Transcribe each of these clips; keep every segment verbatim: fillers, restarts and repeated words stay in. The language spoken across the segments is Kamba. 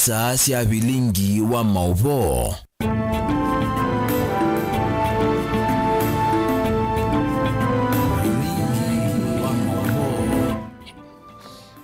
Saa sya vilingi wa maũvoo. Vilingi wa maũvoo.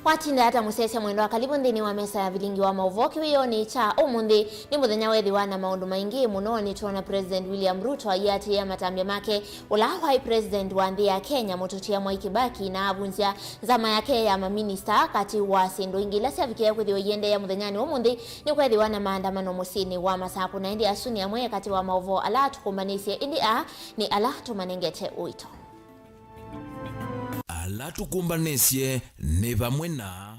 Watinda ata mũsyaĩĩsya mwendwa? Karibu nthĩnĩ wa mesa ya vilingi wa maũvoo kĩwĩonĩ kya ũmũnthĩ. Nĩ mũthenya wethĩwa na maũndũ maingĩ mũno. Nĩtwona President William Ruto aiatĩĩa matambya make ũla waĩ President wa nthĩ ya Kenya, Mũtũtia Mwai Kĩbaki, na avunzya nzama yake ya maminista. Katĩ wa syĩndũ ingĩ ila syavikĩe kwĩthĩwa iendeea mũthenyanĩ wa ũmũnthĩ, nĩ kwethĩwa na maandamano mũsyĩnĩ wa Masakũ, na ĩndĩ asu nĩ amwe katĩ wa maũvoo ala tũkũmbanĩsye, ĩndĩ aa nĩ ala tũmanengete ũito. Ala tũkũmbanĩsye nĩ vamwe na.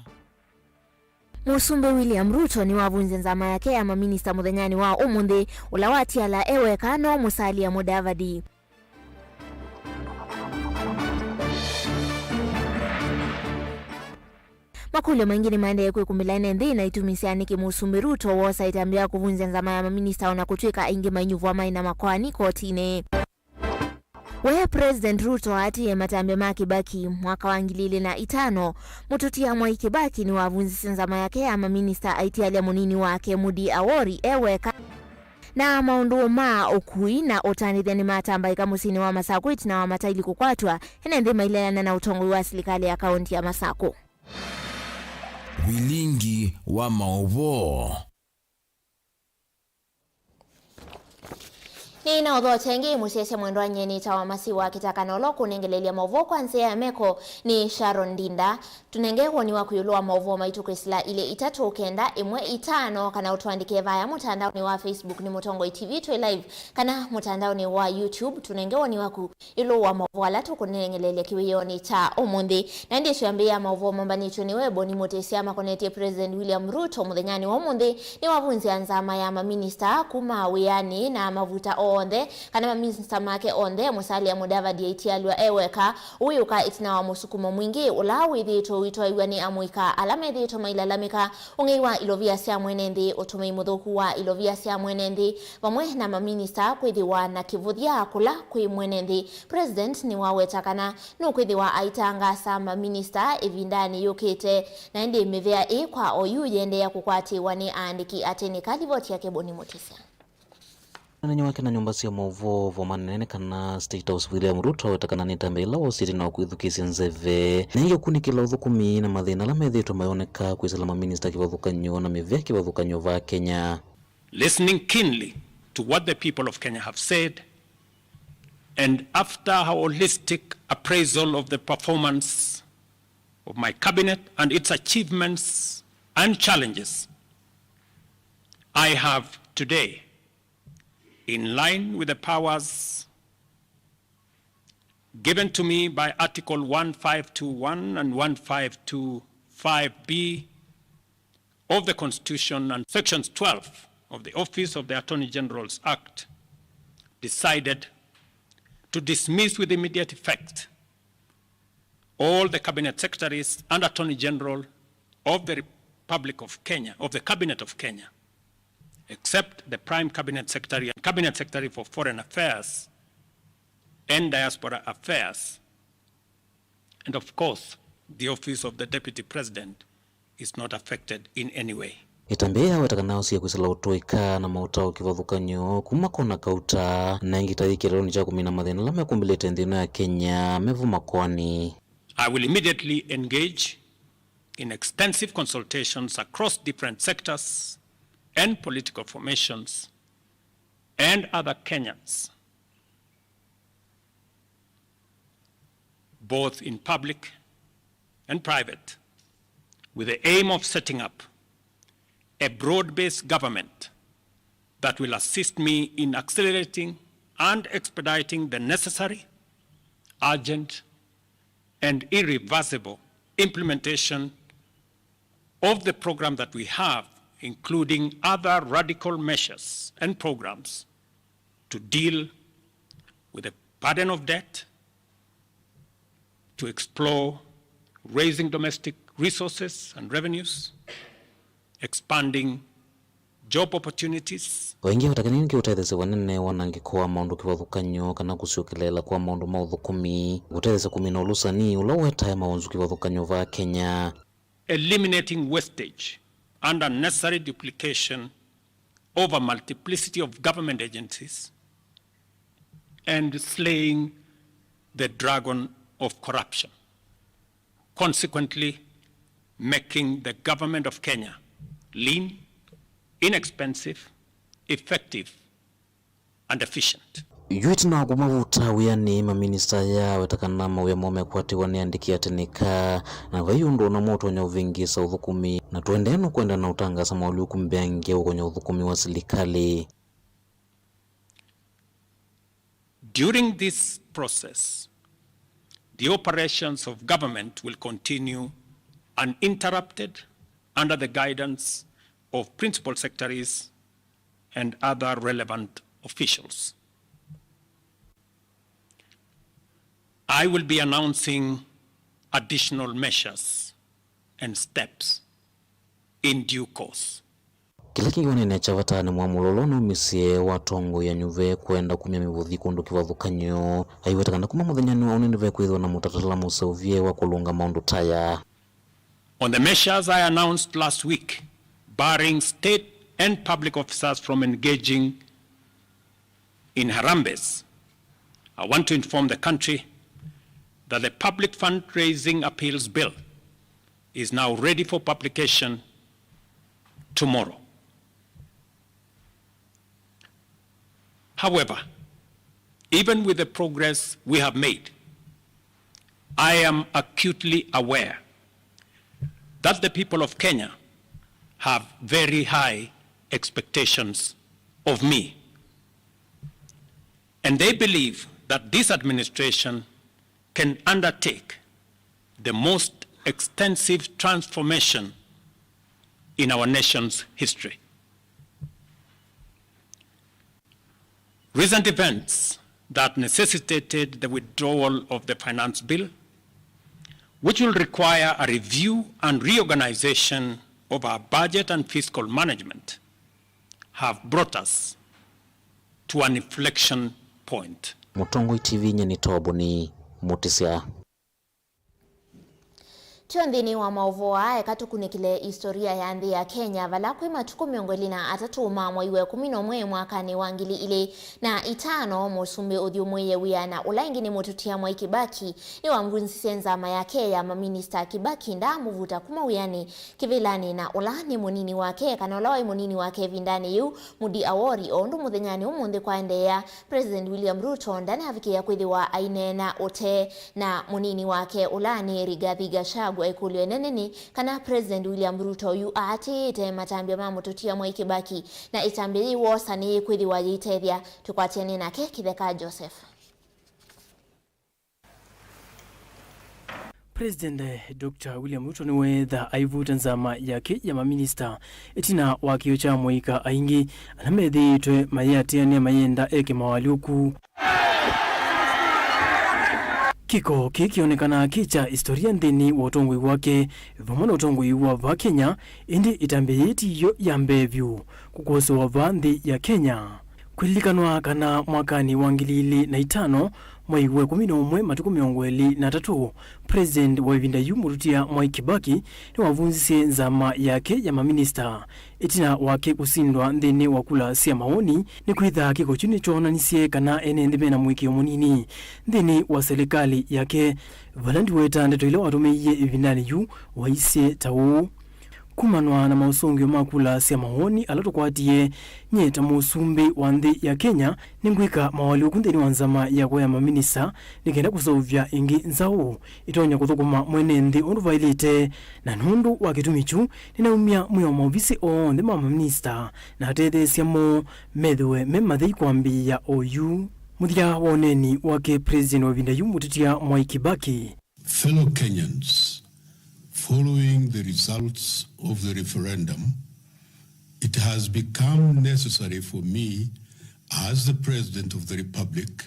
Mũsumbĩ William Ruto nĩwavunzya nzama yake ya maminista mũthenyanĩ wa ũmũnthĩ, ũla watiala e weka no Musalia Mudavadi. Makũlyo maingĩ nĩmaendee kwĩkumbĩla ene nthĩ na itumi sya nĩkĩ Mũsumbĩ Ruto woosa ĩtambya ya kũvunzya nzama ya maminista, o na kũtw'ĩka aingĩ mainyuvwa maĩ na makoani kotinĩ. We President Ruto aatĩĩe matambya ma Kibaki mwaka wa ngili ilĩ na itano. Mũtũtia Mwai Kibaki nĩwavunzisye nzama yake ya maminista aitialya mũnini wake Mudi Awori e weka. Na maũndũ ma ũkui na ũtanĩthya nĩmatambaĩka mũsyĩnĩ wa Masakũ ĩtina wa mataili kũkwatw'a, ene nthĩ maileana na ũtongoi wa silikalĩ ya kaũnti ya Masakũ. Vilingi wa maũvoo. Nĩ na ũthoote ĩngĩ mũsyaĩĩsya mwendwa nyie nĩtawa Masi wa Kĩtaka, na ũla ũkũnengelelya maũvoo kwa nzĩa ya meko nĩ Sharon Ndinda. Tũnenge woni waku ĩũlũ wa maũvoo maitũ kwĩsĩla ilĩ itatũ kenda ĩmwe itano, kana ũtũandĩke vaya mũtandaonĩ wa Facebook nĩ Mũtongoi T V twĩ live, kana mũtandaonĩ wa YouTube. Tũnenge woni waku ĩũlũ wa maũvoo ala tũkũnengeleelya kĩwĩonĩ kya ũmũnthĩ. Na ĩndĩ twĩambĩĩa maũvoo mambanĩtw'e nĩwe Boni Mũtĩsya makonetye President William Ruto mũthenyanĩ wa ũmũnthĩ nĩwavunzya nzama ya maminista kuma wĩanĩ na mavuta onthe, kana maminista make onthe, Musalia Mudavadi aitialw'a e weka. Ũyũka ĩtina wa mũsukumo mwingĩ ũla wĩthĩĩtwe ũitwaĩw'a nĩ amũika ala methĩĩtwe mailalamĩka ũng'ei wa ilovia sya mwene nthĩ, ũtũmĩi mũthũku wa ilovia sya mwene nthĩ, vamwe na maminista kwĩthĩwa na kĩvũthya kũla kwĩ mwene nthĩ. President nĩwaweta kana nũkwĩthĩwa aitangaasa maminista ĩvindanĩ yũkĩte, na ĩndĩ mĩvea ĩĩ kwa oyu yĩendeea kũkwatĩĩwa nĩ aandĩki a tene. Ka livoti yake Boni Mũtĩsya. Mũnenyi wake na nyũmba sya maũvoo voma nene nĩ kana State House William Ruto aweta kana nĩ ĩtambya ĩla woosie ĩtina wa kwĩthukĩĩsya nzeve na ĩngĩ kũkunĩkĩla ũthũkũmi na mathĩna ala methĩĩtwe mayoneka kwĩsĩla maminista kĩvathũkany'o na mĩvea kĩvathũkany'o vaa Kenya. Listening keenly to what the people of Kenya have said, and after a holistic appraisal of the performance of my cabinet and its achievements and challenges, I have today, in line with the powers given to me by Article one five two one and one five two five B of the Constitution and Sections twelve of the Office of the Attorney General's Act, decided to dismiss with immediate effect all the Cabinet Secretaries and Attorney General of the Republic of Kenya, of the Cabinet of Kenya, except the Prime Cabinet Secretary and Cabinet Secretary for Foreign Affairs and Diaspora Affairs. And of course, the office of the Deputy President is not affected in any way. Ĩtambya yaweta kana asie kwĩsĩla ũtũĩka na maũtao kĩvathũkany'o kuma kona kauta, na ĩngĩ ta yĩ kĩeleelonĩ kya kũmina mathĩna ala mekũmbĩlĩte nthĩ ĩno ya Kenya mevo makoani. I will immediately engage in extensive consultations across different sectors and political formations and other Kenyans, both in public and private, with the aim of setting up a broad-based government that will assist me in accelerating and expediting the necessary, urgent, and irreversible implementation of the program that we have, including other radical measures and programs to deal with the burden of debt, to explore raising domestic resources and revenues, expanding job opportunities. O ĩngĩ, ũtakani nĩ kĩũtetheesya vanene wanangĩko wa maũndũ kĩvathũkany'o kana kũsyokeleela kwa maũndũ ma ũthũkũmi, kũtetheesya kũmina ũlũsani ũla ũetae mawonzu kĩvathũkany'o vaa Kenya. Eliminating wastage and unnecessary duplication of a multiplicity of government agencies, and slaying the dragon of corruption, consequently making the government of Kenya lean, inexpensive, effective, and efficient. Yu ĩtina wa kũmavuta wĩanĩ, maminista aya aweta kana mawĩa moo mekwatĩwa nĩ andĩki a tene kaa, na vai ũndũ ona ũmwe ũtonya ũvĩngĩĩsa ũthũkũmi, na tũendee nũkwenda na ũtangaasa moalyũku mbeange ũkonya ũthũkũmi wa silikalĩ. During this process, the operations of government will continue uninterrupted under the guidance of principal secretaries and other relevant officials. I will be announcing additional measures and steps in due course. Kĩla kĩngĩ wanene kya vata nĩ mwamũlo ũla ũnaumisye wa atongoi a nyuve kwenda kumya mĩvũthi kũndũ kĩvathũkany'o. Aiweta kana kuma mũthenyanĩ wa ũnene ve kwĩthĩwa na mũtalatala mũseũvye wa kũlũnga maũndũ ta aya. On the measures I announced last week, barring state and public officers from engaging in harambes, I want to inform the country that the Public Fundraising Appeals Bill is now ready for publication tomorrow. However, even with the progress we have made, I am acutely aware that the people of Kenya have very high expectations of me, and they believe that this administration can undertake the most extensive transformation in our nation's history. Recent events that necessitated the withdrawal of the Finance Bill, which will require a review and reorganization of our budget and fiscal management, have brought us to an inflection point. Mũtongoi T V, nyie nĩ Toboni Mũtĩsya. Twĩ o nthĩnĩ wa maũvoo aa, eka tũkunĩkĩle istoria ya nthĩ ya Kenya, vala kwĩ matukũ mĩongo ĩlĩ na atatũ ma mwai wa ĩkũmi na ũmwe mwakanĩ wa ngili ilĩ na itano, mũsumbĩ ũthyũmũĩe wĩa na ũla ĩngĩ nĩ mũtũtia Mwai Kĩbaki nĩwamvunzisye nzama yake ya maminista. Kĩbaki ndaamũvuta kuma wĩanĩ kĩvĩlanĩ na ũla nĩ mũnini wake, kana ũla waĩ mũnini wake ĩvindanĩ yĩu, Mudi Awori, o ũndũ mũthenyanĩ ũmũnthĩ kwaendeea, President William Ruto ndanavikĩĩa kwĩthĩwa aineena ũtee na mũnini wake ũla nĩ Rigathi Gachagua. Ĩkũlyo ĩnene nĩ kana President William Ruto yu aatĩĩte matambya ma mũtũtia Mwai Kĩbaki, na ĩtambya yĩĩ woosa nĩyĩkwĩthĩwa yĩitethya. Tũkwatĩanĩe nake Kĩtheka Joseph. President Doctor William Ruto nĩweetha aivuta nzama yake ya maminista ĩtina wa kĩo kya amũika aingĩ ala methĩĩtwe mayĩatĩanĩa mayenda eke mawalyũku. Kĩko kĩĩ kĩonekanaa kĩ kya istoria nthĩnĩ wa ũtongoi wake vamwe na ũtongoi wa vaa Kenya, ĩndĩ ĩtambya yĩĩ tiyo ya mbee vyũ kũkosewa vaa nthĩ ya Kenya. Kwĩlilikanwa kana mwakanĩ wa ngili ilĩ na itano, mwei wa ĩkũmi na ũmwe, matukũ mĩongo ĩlĩ na atatũ, President wa ĩvinda yu mũtũtia Mwai Kĩbaki nĩwavunzisye nzama yake ya maminista ĩtina wake kũsindwa nthĩnĩ wa kula sya mawoni, nĩkwĩtha kĩko kyu nĩkyoonanisye kana ene nthĩ mena mũĩkĩĩo mũnini nthĩnĩ wa selekalĩ yake, vala ndiweta ndeto ila watũmĩie ĩvindanĩ yu waisye ta ũũ. Kumanwa na maũsũngĩo ma kula sya mawoni ala tũkwatie, nyie ta mũsumbĩ wa nthĩ ya Kenya, nĩngwĩka mawalyũku nthĩnĩ wa nzama yakwa ya maminista nĩ kenda kũseũvya ĩngĩ nzaũ ĩtonya kũthũkũma mwene nthĩ ũndũ vaĩlĩte. Na nũndũ wa kĩtumi kyu, nĩnaumya mwĩao maovisi onthe ma maminista na atetheesya moo methĩwe me mathei kwambĩĩa oyu. Mũthya wa ũneeni wake, President wa ĩvinda yu mũtĩtĩa Mwai Kibaki. Fellow Kenyans, following the results of the referendum, it has become necessary for me, as the President of the Republic,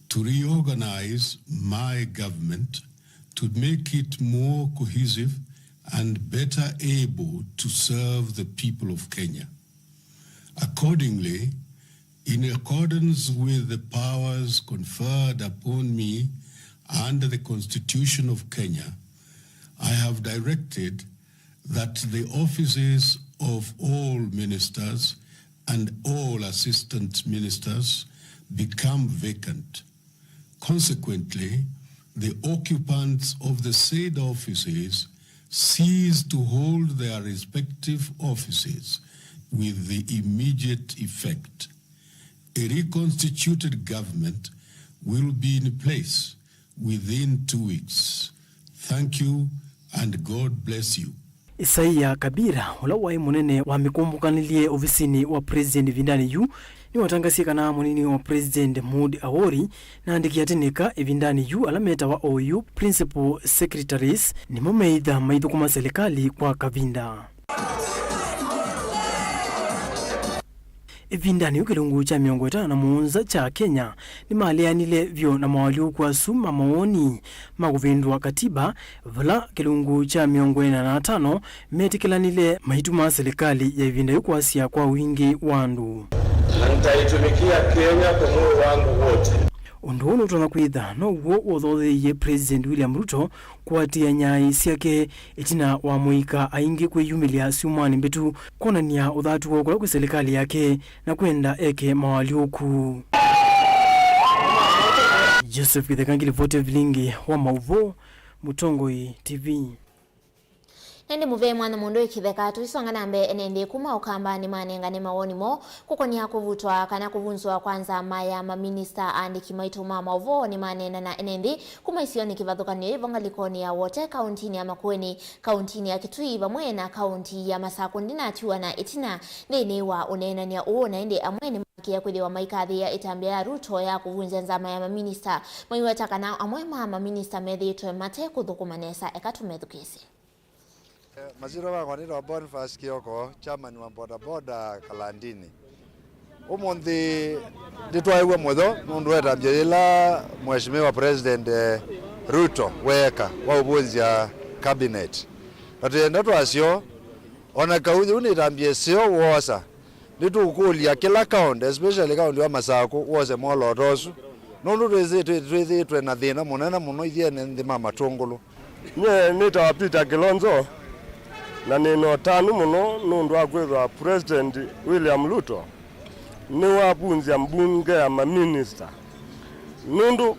to reorganize my government to make it more cohesive and better able to serve the people of Kenya. Accordingly, in accordance with the powers conferred upon me under the Constitution of Kenya, I have directed that the offices of all ministers and all assistant ministers become vacant. Consequently, the occupants of the said offices cease to hold their respective offices with the immediate effect. A reconstituted government will be in place within two weeks. Thank you and God bless you. Isaia Kabira, ũla waĩ mũnene wa mĩkũmbũkanĩlye ovisinĩ wa president ĩvindanĩ yu, nĩwatangasie kana mũnini wa president Moody Awori na andĩki atĩ nĩka ĩvindanĩ yu ala metawa oyu principal secretaries nĩmo meĩtha maithũkũma silikalĩ kwa kavinda. Ĩvindanĩ yu kĩlungu kya mĩongo ĩtano na mũonza kya Kenya nĩmaleanile vyũ na moalyũku asu ma mawoni ma kũvĩndũa katiba, vala kĩlungu kya mĩongo ĩna na atano metĩkĩlanile maituma silikalĩ ya ĩvinda yu kwasya kwa wingĩ wa andũ. Na nitaitumikia Kenya kwa moyo wangu wote. Ũndũ ũũ nũtonya kwĩtha now'o wothotheeie President William Ruto kũatĩĩa nyaaĩ syake ĩtina wa mũika aingĩ kwĩyumĩlya syumwanĩ mbĩtu kwonany'a ũthatu woo kũla kwĩ silikalĩ yake na kwenda eke mawalyũku. Joseph Kĩtheka ngilivoti vilingi wa maũvoo, Mũtongoi T V. Nĩndĩ mũvea mwana mũndũ ĩkĩtheka. Tũisonga na mbee, ene nthĩ kuma Ũkamba nĩmanengane mawoni moo kũkonĩa kũvutwa kana kũvunzwa kwa nzama ya maminista. Aandĩki maitũ ma maũvoo nĩmaneena na ene nthĩ kuma isionĩ kĩvathũkany'o yĩvo ngalĩkonĩ ya Wote, kauntinĩ ya Makueni, kauntinĩ ya Kitui vamwe na kaunti ya Masakũ. Ndinatiwa na ĩtina nthĩnĩ wa ũneenany'a ũũ, na ĩndĩ amwe nĩmavikĩe kwĩthĩwa maikathĩĩa ĩtambya ya Ruto ya kũvunzya nzama ya maminista, maiweta kana amwe ma maminista methĩĩtwe mate kũthũkũma nesa. Eka tũmethukĩĩsye. Eh, masyĩtwa makwa nĩtawa Boniface Kioko, chairman wa bodaboda Kalandini. Ũmũnthĩ nĩtwaĩw'a mũyo nũndũ wa ĩtambya yĩla Mheshimiwa President, eh, Ruto weeka wa ũvũnzya cabinet. Na twĩenda twasyo, ona kau yĩu nĩ ĩtambya ĩseo woosa, nĩtũkũlya kĩla kaũntĩ, especially kaũntĩ wa Masakũ, wose mwolooto ũsu, nũndũ twĩsĩ-, twĩ-, twĩthĩĩtwe na thĩna mũnene mũno ithyĩ ene nthĩ ma Matũngũlũ. Nyie nĩtawa Peter Kilonzo, na nĩ na ũtanu mũno nũndũ wa kwĩthwa President William Ruto nĩwavunzya mbunge ya maminista, nũndũ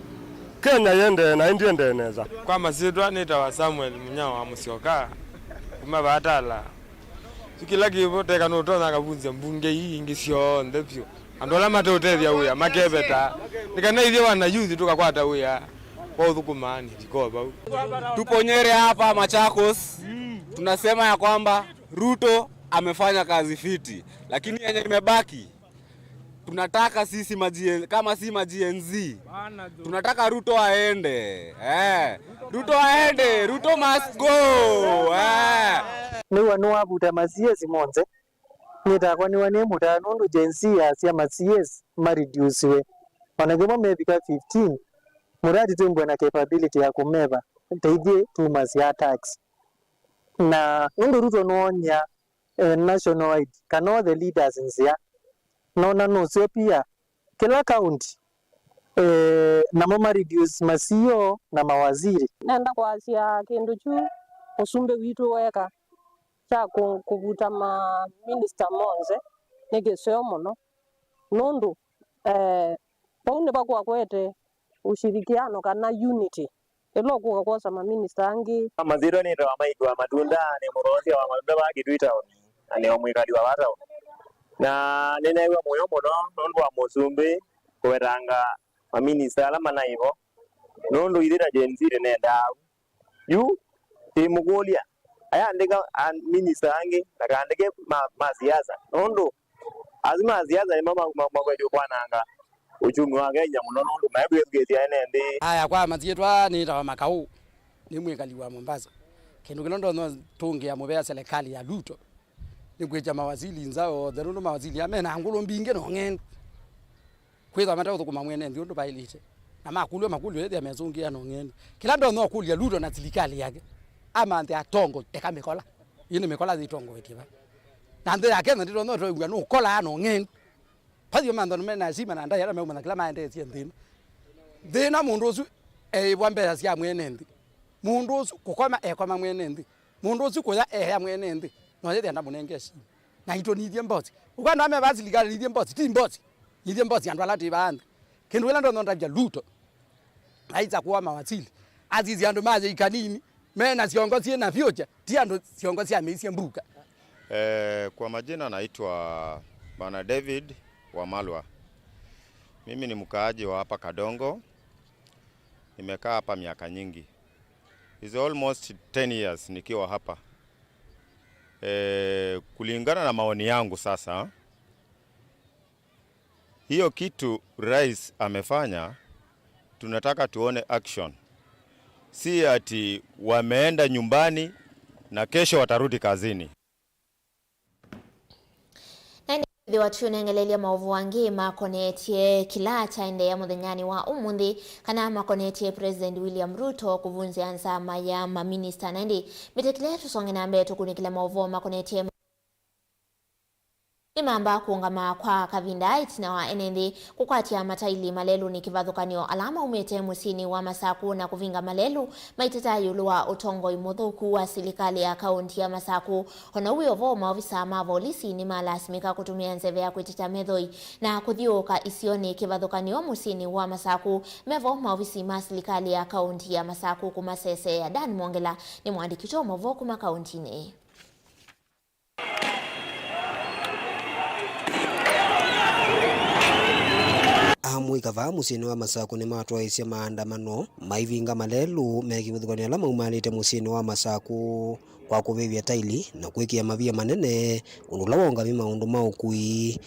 Kenya yĩendee na ĩndĩ ĩendee nesa. Kwa masyĩtwa nĩtawa Samuel Mũnyao wa Mũsyoka, kuma Vatala. Yu kĩla kĩvo, teka nũtonya akavunzya mbunge ii ingĩ syonthe vyũ. Andũ ala mateũtethya wĩa makeveta, nĩ kana ithyĩ wana youth tũkakwata wĩa wa ũthũkũma nĩ viko vau. Tupo Nyeri hapa Machakos, tunasema ya kwamba Ruto amefanya kazi fiti, lakini yenye imebaki, tunataka sisi ma G N, kama si ma G N Z, tunataka Ruto aende. Eh. Ruto aende, Ruto must go. Eh. Nĩw'a nĩwavuta ma C S monthe. Nĩtakwa nĩw'a nĩ mũtaa nũndũ Gen Z yasya ma C S ma reduciwe. Ona kĩmwe mevika fifteen, mũtati twĩmbwe na capability ya kũmeva ta ithyĩ tumasya tax. Na nũndũ Ruto nwonia eh, national wide, kana all the leaders nzĩa. Nona nũseo pia kĩla county, eh, namo ma reduce ma C E O na mawaziri. Nenda kwasya kĩndũ kyu mũsumbĩ witũ weka kya kũ-, kũvuta ma minister monthe nĩ kĩseo mũno, nũndũ, eh, vau nĩvakwete ũshirikiano kana unity. Ĩla ũkũka kwosa maminista angĩ. Kwa masyĩtwa nĩtawa Mike wa Matunda, nĩ mũthoosia wa matunda vaa Kitui taoni, na nĩ o mwĩkali wa vaa taoni. Na nĩneew'a mũyo mũno nũndũ wa mũsumbĩ kũvetanga maminista ala manaĩ vo, nũndũ ithyĩ ta Gen Z tũnendaa ũu. Yu, tũimũkũlya, ayandĩka a-, minista angĩ, ndakaandĩke ma, ma siasa, nũndũ asu ma siasa nĩmo ma, ma, makwetye kwananga uchumi wa Kenya mũno, nũndũ maĩ kwĩthukĩĩsya ene nthĩ. Aya, kwa masyĩtwa nĩtawa Makau, nĩ mwĩkali wa Mombasa. Kĩndũ kĩla ndonya tũngĩa mũvea serikali ya Ruto nĩ kwĩkya mawaziri nza onthe, nũndũ mawaziri aa mena ngũlũ mbingĩ na ũng'endu. Kwĩthwa mate ũthũkũma mwene nthĩ ũndũ vaĩlĩte. Na makũlw'a makũlyo ethĩa mesũngĩa na ũng'endu. Kĩla ndonya ũkũlya Ruto na silikalĩ yake, amanthe atongoi, eka mĩkola. Ĩĩ nĩ mĩkola yĩtongoetye va? Na nthĩ ya Kenya ndĩtonya ũtwĩw'a nũkolaa na ũng'endu. Vathi ũmantha nũme na heshima na ndaĩa na meũmanya kĩla maendeesye nthĩ ĩno. Nthĩ ĩno mũndũ ũsu eĩvwa mbesa sya mwene nthĩ. Mũndũ ũsu kũkoma ekoma mwene nthĩ. Mũndũ ũsu kũya eea mwene nthĩ, no yĩthĩa ndamũnenge simu. Na itũ nithie mbosi. Ũkwenda meva silikalĩ nithie mbosi, ti mbosi. Nithie mbosi andũ ala twĩ vaa nthĩ. Kĩndũ kĩla ndonya ndavya Ruto. Aisa kuwa mawaziri. Asisi andũ ma yĩika nini. Mena siongo syĩ na future. Ti andũ siongo sya mĩisye mbuka. Eh, kwa majina naitwa Bwana David Wamalwa. Mimi ni mkaaji wa hapa Kadongo. Nimekaa hapa miaka nyingi. It's almost ten years nikiwa hapa. Eh, kulingana na maoni yangu sasa, hiyo kitu rais amefanya, tunataka tuone action. Si ati wameenda nyumbani na kesho watarudi kazini. Na nĩwĩthĩwa tũnengelelya maũvoo angĩ makonetye kĩla kyaendeea mũthenyanĩ wa ũmũnthĩ, kana makonetye President William Ruto kũvunzĩa nzama ya maminista. Na ĩndĩ mbĩtĩkĩle tũsonge na mbee tũkunĩkĩle maũvoo makonetye nĩmamba kũũngama kwa kavinda ĩtina wa ene nthĩ kũkwatya mataili malelũnĩ kĩvathũkany'o ala maumĩte mũsyĩnĩ wa Masakũ na kũvinga malelũ maiteta ĩũlũ wa ũtongoi mũthũku wa silikalĩ ya kaũnti ya Masakũ. O na ũu wĩ o vo, maovisa ma volisi nĩmalasimĩka kũtũmĩa nzeve ya kwĩtĩkya methoi na kũthiũũka isionĩ kĩvathũkany'o mũsyĩnĩ wa Masakũ. Me vo maovisi ma silikalĩ ya kaũnti ya Masakũ kũmaseseea. Dan Mwongela nĩ mũandĩki witũ wa maũvoo kuma kaũntinĩ. Amũika vaa mũsyĩnĩ wa Masakũ nĩmatwaĩĩsye maandamano maivinga malelũ me kĩvathũkany'o ala maumanĩte mũsyĩnĩ wa Masakũ kwa kũvĩvya taili na kwĩkĩa mavia manene, ũndũ ũla waũngamie maũndũ ma ũkui.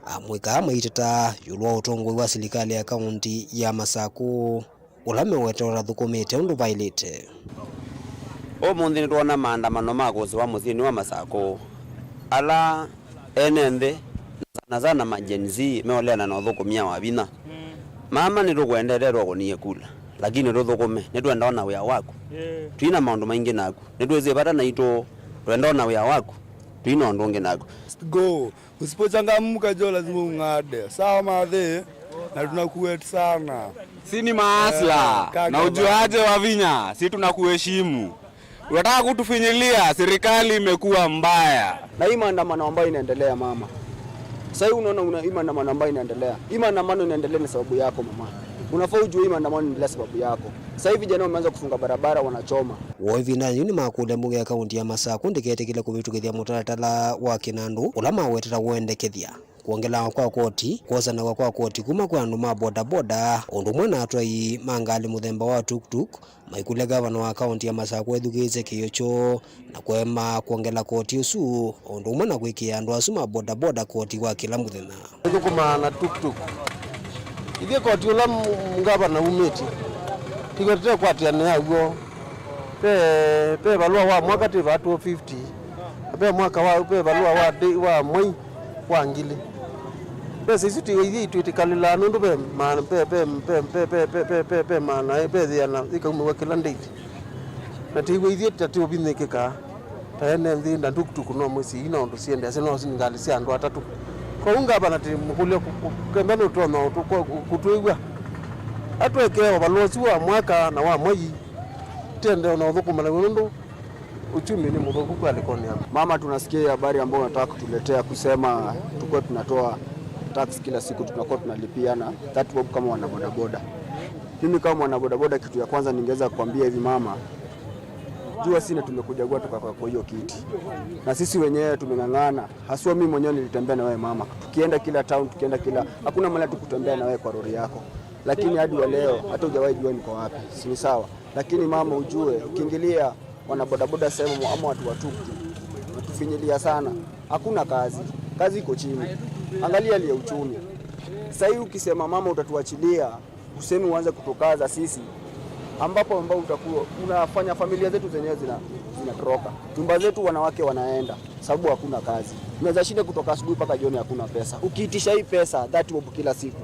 Amũika aa maiteta ĩũlũ wa ũtongoi wa silikalĩ ya kaũnti ya Masakũ, ũla meweta ũtathũkũmĩte ũndũ vaĩlĩte. Ũmũnthĩ nĩtwoona maandamano ma kũsĩwa mũsyĩnĩ wa Masakũ, ala ene nthĩ, na sana sana ma Gen Z, meũleana na ũthũkũmĩa wa vinya. Mama, nĩtũkwendete twakũnie kula, lakini tũthũkũme, nĩtwenda ona wĩa waku. Twina maũndũ maingĩ naku, nĩtwĩsĩ vata naitũ, twenda ona wĩa waku, twina ũndũ ũngĩ naku. Go. Usipochangamka jo, lazima ung'ade. Sawa, madhe? Na tunakuwet sana. Si ni maasla. Eh, kaka na ujuaje bana. Wavinya, si tunakuheshimu. Unataka kutufinyilia, serikali imekuwa mbaya. Na hii maandamano ambayo inaendelea, mama. Sasa hii unaona una-, hii maandamano ambayo inaendelea. Hii maandamano inaendelea ni sababu yako, mama. Unafaa ujue hii maandamano inaendelea sababu yako. Sasa hivi vijana wameanza kufunga barabara, wanachoma. Woo ĩvindanĩ yĩu nĩmakũlya mbunge ya kaũnti ya Masakũ ndĩketĩkĩle kũvĩtũkĩthya mũtalatala wa kĩnandũ ũla mawetete wendekethya kwongelangwa kwa koti, kwosanaw'a kwa koti kuma kwĩ andũ ma bodaboda, ũndũ ũmwe na atwai ma ngalĩ mũthemba wa tuk-tuk, maikũlya ngavana wa kaũnti ya Masakũ ethukĩĩsye kĩĩo kyoo na kũema kwongela koti ũsu, o ũndũ ũmwe na kwĩkĩa andũ asu ma bodaboda koti wa kĩla mũthenya. Nĩthũkũmaa na tuk-tuk. Ithyĩ koti ũla m-, ngavana umĩtye, tĩkwetete kwatĩanĩa w'o. Ve, ve valũa wa mwaka twĩvaa two fifty. Ve mwaka wa, ve valũa wa day, wa mwei wa ngili. Mbesa isu ti ithyĩ itwĩtĩkalĩlaa nũndũ ve ma-, ve, ve maana, ve thĩana ĩkaumĩw'a kĩla ndĩti. Na tĩw'a ithyĩ ta tĩũvinyĩkĩkaa. Ta ene nthĩ na ndukutuku no mũsyĩ, ii no ũndũ siendeasya, no ngalĩ sya andũ atatũ. Kwoou ngavana tĩmũkũlya kũ-, kũ-, kenda nũtonya ũtũ-, kũ-, kũtwĩw'a. Atwekee ũvalũa ũsu wa mwaka na wa mwei, tĩendee ona ũthũkũma naw'o nũndũ uchumi nĩ mũthũku kwĩanĩkonĩ ya. Mama, tunasikia hii habari ambayo unataka kutuletea kusema tukuwe tunatoa tax kila siku, tunakuwa tunalipiana thirty bob kama wanabodaboda. Mimi kama mwanabodaboda, kitu ya kwanza ningeweza kuambia hivi mama, jua sisi tumekuchagua tukaka kwa hiyo kiti. Na sisi wenyewe tumeng'ang'ana, haswa mimi mwenyewe nilitembea na wewe mama. Tukienda kila town, tukienda kila, hakuna mahali tukutembea na wewe kwa lori yako. Lakini hadi wa leo, hata hujawahi jua niko wapi. Si ni sawa? Lakini mama, ujue, ukiingilia wanabodaboda sehemu ama watu wa tuktuk, unatufinyilia sana. Hakuna kazi. Kazi iko chini. Angalia hali ya uchumi. Sasa hii ukisema mama utatuachilia, usemi uanze kutukaza sisi, ambapo, ambao utakuwa unafanya familia zetu zenyewe zina-, zinatoroka. Nyumba zetu wanawake wanaenda sababu hakuna kazi. Unaweza shinda kutoka asubuhi mpaka jioni, hakuna pesa. Ukiitisha hii pesa, thirty bob kila siku,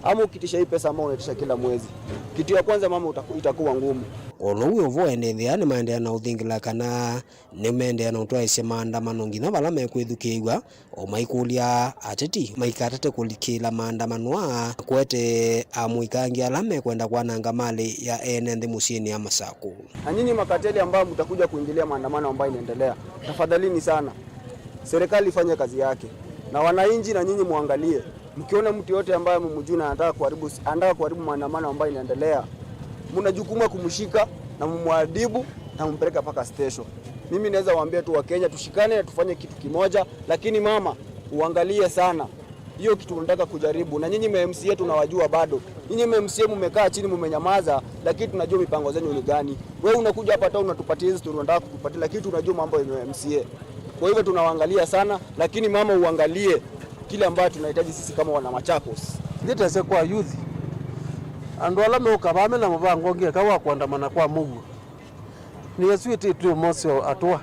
Ama ukitisha hii pesa ambayo unaitisha kila mwezi, kitu ya kwanza mama utaku-, itakuwa ngumu. O na ũu wĩ ũvoo, ene nthĩ aa nĩmaendeea na ũthingila kana nĩmeendeea na ũtwaĩsya maandamano nginya vala mekwĩthukĩĩw'a, o maikũlya ateti maikatate kũlikĩla maandamano aa, kwete amũika angĩ ala mekwenda kwananga malĩ ya ene nthĩ mũsyĩnĩ ya Masakũ. Na nyinyi makateli ambao mtakuja kuingilia maandamano ambayo inaendelea, tafadhalini sana, serikali ifanye kazi yake, na wananchi na nyinyi muangalie. Mkiona mtu yote ambaye mumjui na anataka kuharibu, anataka kuharibu maandamano ambayo inaendelea, mna jukumu ya kumshika na mumwadhibu na mumpeleke mpaka station. Mimi naweza waambia tu Wakenya tushikane na tufanye kitu kimoja, lakini mama, uangalie sana hiyo kitu unataka kujaribu. Na nyinyi ma M C A tunawajua bado. Nyinyi ma M C A mumekaa chini, mumenyamaza, lakini tunajua mipango zenyu ni gani. Wewe unakuja hapa town unatupatia hizi story unataka kutupatia, lakini tunajua mambo ya M C A. Kwa hivyo tunawaangalia sana, lakini mama, uangalie kile ambayo tunahitaji sisi kama wana Machakos. Ndĩtesya kwa youth, andũ ala meũka vaa me na mũvango ũngĩ eka wa kũandamana kwa mũuo. Nĩ Yesu ĩtĩtw'e ũmosyo atũa.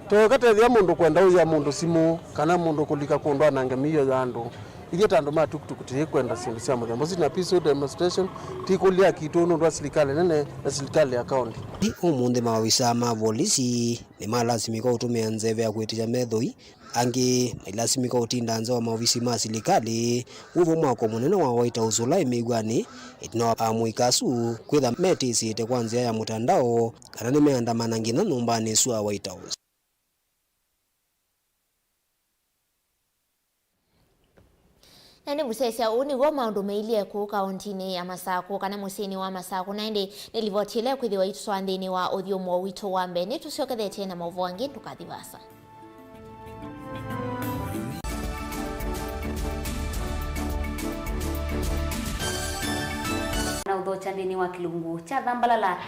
Tũũka tethĩa mũndũ kwenda ũya mũndũ simũ, kana mũndũ kũlika kũndũ anange mĩio ya andũ. Ithyĩ ta andũ ma tuktuk tũikwenda syĩndũ sya mũthemba ũsu, na peaceful demonstration ti kũlya kitũ nũndũ wa silikalĩ nene na silikalĩ ya kaũntĩ. Ũmũnthĩ maovisaa ma volisi nĩmalasimĩka ũtũmĩa nzeve ya kwĩtĩkya methoi, angĩ mailasimĩka ũtinda nza wa maovisi ma silikalĩ, wĩ vo mwako mũnene wa White House ũla wĩ mĩw'anĩ, ĩtina wa amũika asu kwĩtha metĩsĩte kwa nzĩa ya mũtandao kana nĩmeandamana nginya nyũmbanĩ ĩsu ya White House. Na nĩ mũsyaĩĩsya, ũu nĩw'o maũndũ mailye kũu kaũntĩnĩ ya Masakũ kana mũsyĩnĩ wa Masakũ, na ĩndĩ nĩ livoti ĩla ĩkwĩthĩwa ĩitũtwaa nthĩnĩ wa ũthyũmũo witũ wa mbee. Nĩtũsyokethetye na maũvoo angĩ, ndũkathi vaasa. Na ũthokya nthĩnĩ wa kĩlungu kya Thambalala.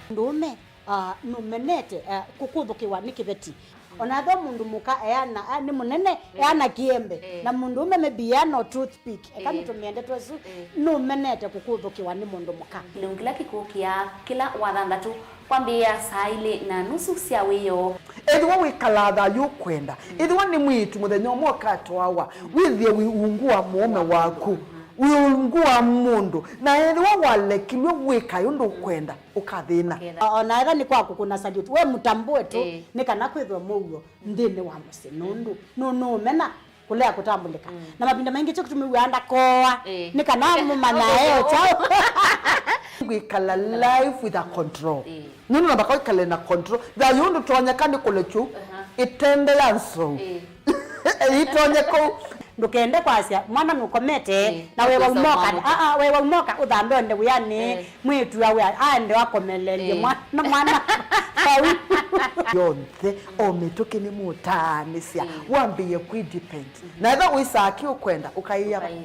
Mũndũũme, ah, nũmenete, ah, kũkũthũkĩwa nĩ kĩveti. Ona ethĩwa mũndũ mũka eana, ah, nĩ mũnene, eh, eana kĩembe. Eh. Na mũndũũme maybe eana o toothpick. Eka, eh, nĩtũmĩe ndeto ĩsu, eh, nũmenete kũkũthũkĩwa nĩ mũndũ mũka. Kĩlungu kĩla kĩkũkĩa kĩla Wathanthatũ kwambĩĩa saa ilĩ na nusu sya wĩoo. Ethĩwa wĩkalaa thayũ ũkwenda, ethĩwa nĩ mwĩĩtu mũthenya ũmwe ũkatwawa, wĩthĩe wĩ ungu wa mũũme waku, wĩ ungu wa mũndũ, na ethĩwa walekilw'e wĩkae ũndũ ũkwenda, ũkathĩna. Ũkathĩna. O-, ona ethĩwa nĩ kwa kũkũna salute, we mũtambũe tu, ĩĩ, nĩ kana kwĩthwe mũuo nthĩnĩ wa mũsyĩ, nũndũ nũ-, nũũmena kũlea kũtambũlĩka. Mm. Na mavinda maingĩ kyo kĩtumi wĩaa ndakooa, ĩĩ, nĩ kana mũmanyae o kyaũ. Kwĩkala life with a control. Ĩĩ. Nũndũ namba kwĩkale na control. Thayũ ndũtonyeka nĩ kũlekyu, aha, ĩtende ya nzou. Ĩĩ. Ĩitonye kũu. Ndũkende kwasya mwana nũkomete, ĩĩ, na we waumoka, aa, we waumoka ũthambe onde wĩanĩ, ĩĩ, mwĩĩtu awe aende akomelelye, ĩĩ, mwana, mwana vau. Yonthe, o mĩtũkĩ nĩmũtaanĩsya, ĩĩ, wambĩĩe kwĩ depend. Na ethĩwa wĩsaa kĩ ũkwenda, ũkaĩa. Ũkaĩ-,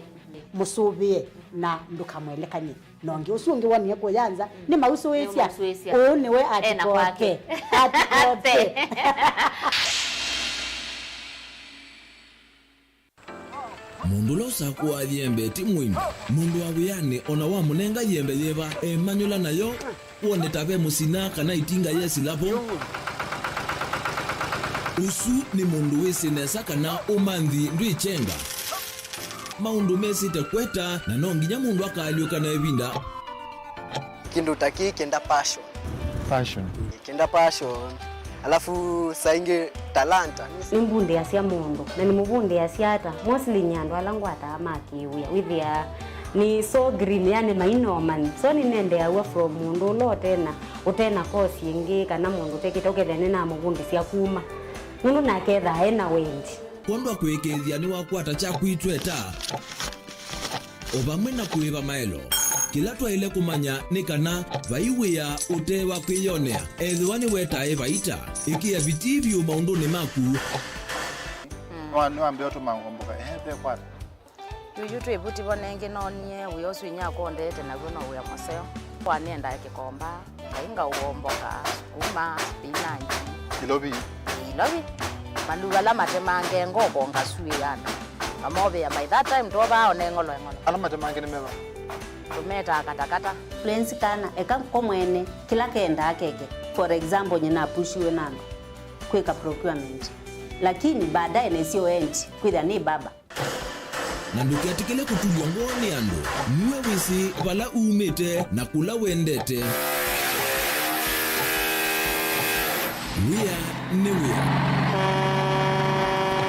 mũsũvĩe na ndũkamwelekany'e na ũngĩ. Ũsu ũngĩ wonie kũya nza, mm, nĩmausũĩsya. Nĩmausũĩsya. Ũũ nĩwe ena atikote kwake. Atikote. Mũndũ ũla ũsakũaa yembe ti mũimbi. Mũndũ wa wĩanĩ o na wamũnenga yembe yĩva, emanyũla nayo, wone ta ve mũsina kana itinga yesila vo. Ũsu nĩ mũndũ wĩsĩ nesa kana ũmanthi ndwĩkyenga. Maũndũ mesĩte kweta, na no nginya mũndũ akaalyũka na ĩvinda. Kĩndũ ta kĩĩ kĩenda passion. Passion. Kĩenda passion. Alafu saa ingĩ talanta. Nĩmbundĩasya mũndũ, na nĩmũvundĩasya ata? Mostly nĩ andũ ala ngwataa ma kĩwĩa. Wĩthĩaa nĩ so green, yani maina ũmanyi. So nĩnendeeaw'a from mũndũ ũla ũtena, ũtena course ĩngĩ, kana mũndũ ũtekĩte, ũkethĩa nĩnamũvundĩsya kuma. Nũndũ nake ethaa ena wendi. Kwondwa kũĩkĩĩthya nĩwakwata kyaku itweta, o vamwe na kũĩva maelo. Kĩla twaĩle kũmanya nĩ kana vai wĩa ũte wa kwĩyonea, ethĩwa nĩwetae vaita. Ĩkĩa vitii vyũ maũndũnĩ maku. Nĩwa-, nĩwambĩa ũtũma ngomboka, ehe, ve kwata. Yuyu twĩ vuti vo nengĩ noonie wĩa ũsu inyakwa ũndeete naw'o no wĩa mũseo. Kwa nĩendae kĩkomba, ngai ngaũomboka, sukuma, spinach. Ilovi. Ilovi. Maluva ala matemange ngoko ngasuĩana. Ngamovĩa by that time twovaa one ng'olo eng'olo. Ala matemange nĩ meva? Tũmetaa katakata. Lenzi kana eka ko mwene kĩla kendaa keke. For example, nyina apushiwe na andũ kwĩka procurement. Lakini baadaye nesio endi kwĩthĩa nĩ baba. Na ndũketĩkĩle kũtulw'a ngoo nĩ andũ. Nue wĩsĩ vala umĩte na kũla wendete. Wĩa nĩ wĩa.